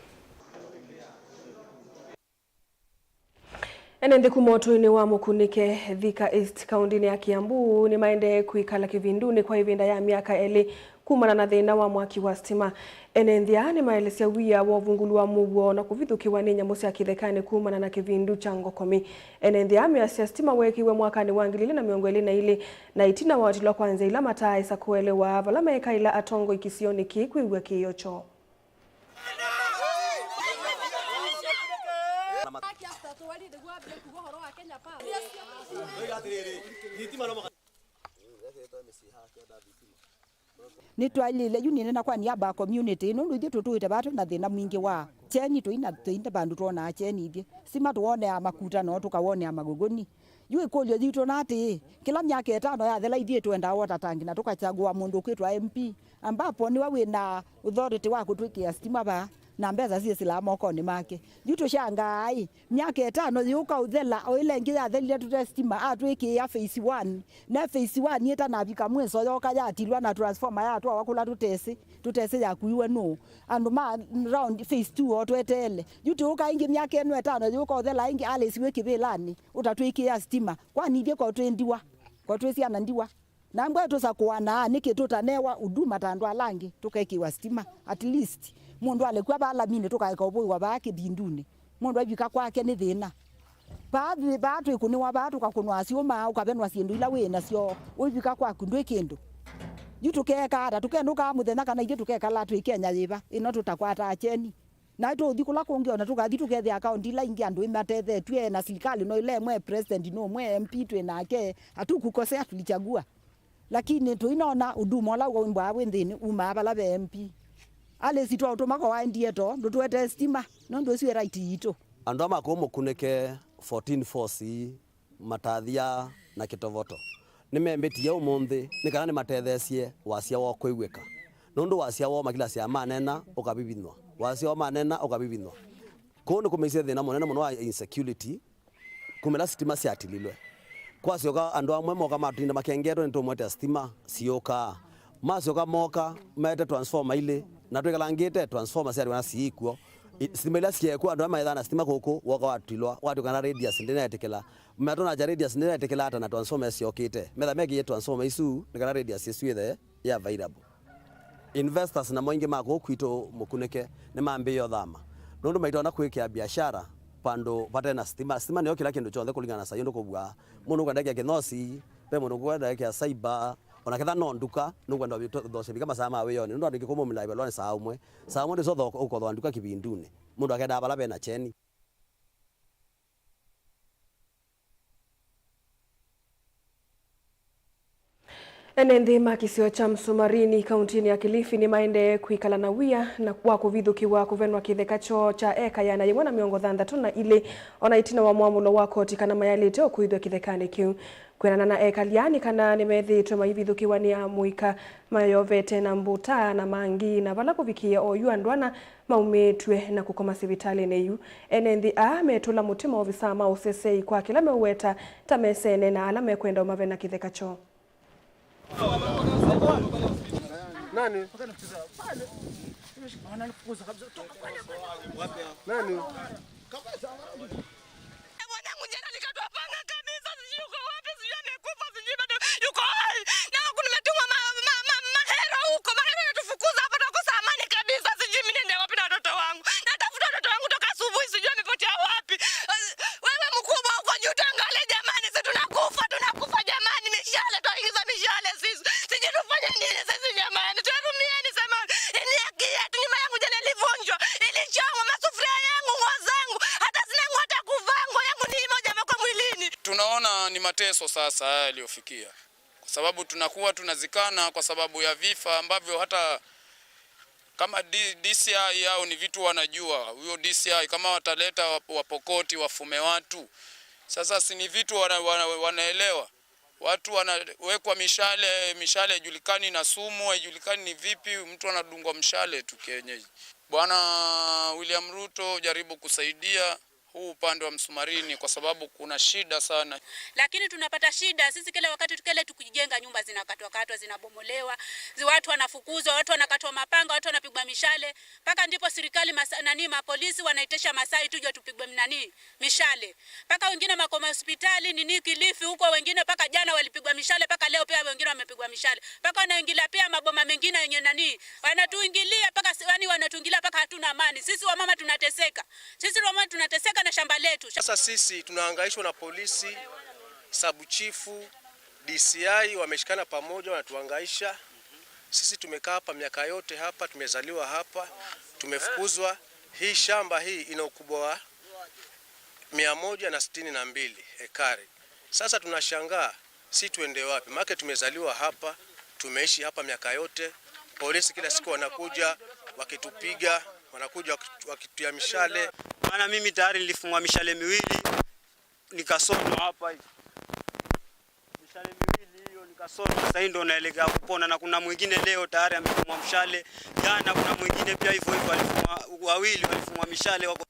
Ene nthĩ kuma ũtũinĩ wa Mũkunĩke, Thika East, kaũntĩnĩ ya Kiambu, nĩmaendee kwĩkala kĩvindunĩ kwa ĩvinda ya myaka elĩ kumana na thĩna wa mwaki wa sitima. Ene nthĩ aa nĩmaelesya wia wa ũvungũlu wa mũuo na kũvithũkĩwa nĩ nyamũ sya kĩthekanĩ kumana na kĩvindu kya ngokomi. Ene nthĩ aa measya sitima weekĩiwe mwakanĩ wa ngili ilĩ na mĩongo ĩlĩ na ilĩ, na ĩtina wa ũtilwa kwa nzĩa ila mataaĩsa kũelewa vala mekaĩla atongoi kĩsionĩ kĩĩ kwĩw'a kĩĩo kyoo. Nĩtwaĩlĩle yu nĩnena kwa niaba ya community, nũndũ ithyĩ tũtũĩte vaa twĩ na thĩna mwingĩ wa kyeni, tũi na, tũi na vandũ twonaa kyeni ithyĩ. Sima tũwoneaa makuta noo tũkawonea magũgũni. Yu ĩkũlyo yitũ na atĩĩ, kĩla myaka ĩtano yathela ithyĩ twendaa water tank na tũkachagũa mũndũ ũkwĩtwa M P, ambapo nĩwe wĩ na authority wa kũtwĩkĩa sitima vaa, na mbesa syĩsĩlaa mokonĩ make. Yu tũshangaa-ĩ, myaka ĩtano yĩũka ũthela, o ĩla ĩngĩ yathelile tũte sitima, atwĩkĩĩa phase one. Ne phase one ĩtanavika mwĩso yoka yatilwa na transformer yatwawa kũla tũtesĩ, tũtesĩ yakuiwe nũũ. Andũ ma round phase two o tweteele. Yu tũũka ĩngĩ myaka ĩno ĩtano yũka ũthela ĩngĩ, Alice wĩ kĩvĩlanĩ, ũtatwĩkĩĩa sitima. Kwani ithyĩ ko twĩ ndiwa? Ko twĩ syana ndiwa? Na mbwa tũsakũanaa nĩkĩ tũtanewa huduma ta andũ ala angĩ, tũkekĩwa sitima? At least, mũndũ alekw'a vaa laminĩ, tũkaeka ũvũĩwa vaa kĩvindunĩ. Mũndũ aivika kwake nĩ thĩna. Vaa, vaa twĩkũnĩwa vaa, tũkakũnwa syũma, ũkavenwa syĩndũ ila wĩ nasyo, ũivika kwaku ndwĩ kĩndũ. Yu tũkeeka ata? Tũkenũkaa mũthenya kana ithyĩ tũkekala twĩ Kenya yĩva, ĩno tũtakwataa kyeni? Na tũũthi kũla kũngĩ, ona tũkathi tũkethĩa akaũnti ila ingĩ andũ nĩmatethetw'e na silikalĩ no ĩla ĩmwe, president no ũmwe, M P twĩ nake, hatukukosea, tulichagua. Lakini tũinona huduma ũla ũimbwaa wĩ nthĩnĩ umaa vala ve M P. Alĩsi twaũtũma kwa waendie too, ndũtũetee sitima, nũndũ ĩsu ĩ right yitũ. Andũ aa ma kũu Mũkunĩke fourteen force, Matathya na Kĩtovoto nĩmembĩtie ũmũnthĩ nĩ kana nĩmatetheesye wasya woo kwĩw'ĩka, nũndũ wasya woo makilasya maneena ũkavivinywa, wasya woo maneena ũkavivinywa. Kũu nĩkũmĩisye thĩna mũnene mũno wa insecurity. Kuma ĩla sitima syatililwe, kwasyoka andũ amwe moka matũtinda makengetwe nĩtũmũetea sitima, siũkaa. Masyoka moka mete transformer ilĩ, na twĩkalangĩte transformer syatw'ana siikw'o. I-, sitima ila syekw'o, andũ ala maethaa na sitima kũkũ, woka watilwa, watw'ĩka kana radius ndĩneetĩkĩla. Matũnakya radius ndĩneetĩkĩla ata na transformer syokĩte? Metha mekĩie transformer isu nĩ kana radius ĩsu ĩthe yĩ available. Investors namo aingĩ ma kũu kwitũ Mũkunĩke nĩmambĩĩe ũthama, nũndũ maitonya kwĩkĩa biashara vandũ vate na sitima. Sitima nĩyo kĩla kĩndũ kyonthe kũlingana na saĩ ũndũ kũvw'aa. Mũndũ ũkwenda ekĩa kĩnyosi, ve mũndũ ũkwenda ekĩa saiba, ona ketha no nduka, nũkwenda ũthosya vika masaa ma wĩonĩ, nũndũ andũ aingĩ kũmũmĩla ĩvalwa nĩ saa ũmwe. Saa ũmwe ndĩso ũkothoa nduka kĩvindunĩ, mũndũ akendaa vala ve na kyeni. Ene nthĩ ma kĩsio kya Msumarini, kauntinĩ ya Kilifi, nĩmaendee kwĩkala na wia na wa kũvithũkĩwa kũvenwa kĩtheka kyoo kya eka ĩana yĩmwe na mĩongo thanthatũ na ilĩ, ona ĩtina wa mwamũlo wa koti kana mayalĩte o kũĩthw'a kĩthekanĩ kĩu. Kwĩanana na ekali aa, nĩ kana nĩmethĩĩtwe maivithũkĩwa nĩ amũika mayovete na mbũta na mangĩ, na vala kũvikĩĩa oyu andũ ana maumĩtw'e na kũkoma sivitalĩnĩ yu. Ene nthĩ aa metũla mũtĩ maovisaa ma ũseseĩ kwa kĩla meũweta ta mesene na ala mekwenda ũmavena kĩtheka kyoo. Nani? Nani? Mwanangu jana nikatwapanga kabisa, sijui yuko wapi, sijui amekufa, sijui bado yuko hai. Na huku nimetumwa ma, ma, ma, mahero huko, mahero yanatufukuza hapa, tunakosa amani kabisa, sijui mimi niende wapi na watoto wangu. Natafuta watoto wangu toka asubuhi, sijui amepotea wapi. Wewe mkubwa huko juu, tuangalie jamani, si tunakufa, tunakufa jamani, mishale, twaingiza mishale sisi. Sijui tufanye nini sisi jamani, tuhurumieni jamani. Ni haki yetu, nyumba yangu jana ilivunjwa, ilichomwa, masufuria yangu, nguo zangu, hata sina nguo hata kuvaa, nguo yangu ni moja imewekwa mwilini. Tunaona ni mateso sasa haya yaliyofikia, kwa sababu tunakuwa tunazikana kwa sababu ya vifo ambavyo hata kama D-, D C I au ni vitu wanajua, huyo D C I kama wataleta wap-, wapokoti wafume watu. Sasa si ni vitu wana-, wana-, wanaelewa. Watu wanawekwa mishale, mishale haijulikani na sumu, haijulikani ni vipi, mtu anadungwa mshale tu kienyeji. Bwana William Ruto, jaribu kusaidia huu upande wa Msumarini kwa sababu kuna shida sana. Lakini tunapata shida sisi kila wakati, kile tukijenga nyumba zinakatwakatwa, zinabomolewa, zi-, watu wanafukuzwa, watu wanakatwa mapanga, watu wanapigwa mishale. Mpaka ndipo serikali masa-, nani, mapolisi wanaitesha Masai tuje tupigwe nani, mishale. Mpaka wengine wako mahospitali, nini, Kilifi huko, wengine mpaka jana walipigwa mishale, mpaka leo pia wengine wamepigwa mishale. Mpaka wanaingilia pia maboma mengine yenye nani, wanatuingilia mpaka si-, yani wanatuingilia mpaka hatuna amani. Sisi wamama tunateseka. Sisi wamama tunateseka na shamba letu. Sasa sisi tunahangaishwa na polisi, sub chifu, D C I wameshikana pamoja, wanatuhangaisha. Sisi tumekaa hapa miaka yote hapa, tumezaliwa hapa, tumefukuzwa. Hii shamba hii ina ukubwa wa mia moja na sitini na mbili ekari. Sasa tunashangaa, si tuende wapi? Maana tumezaliwa hapa, tumeishi hapa miaka yote. Polisi kila siku wanakuja, wakitupiga, wanakuja wakitu-, wakitutia mishale. Maana mimi tayari nilifungwa mishale miwili, nikasonwa hapa hivi. Mishale miwili hiyo nikasonwa, sasa hii ndo naelekea kupona, na kuna mwingine leo tayari amefungwa mshale. Jana kuna mwingine pia hivyo hivyo alifungwa, wawili walifungwa mishale wako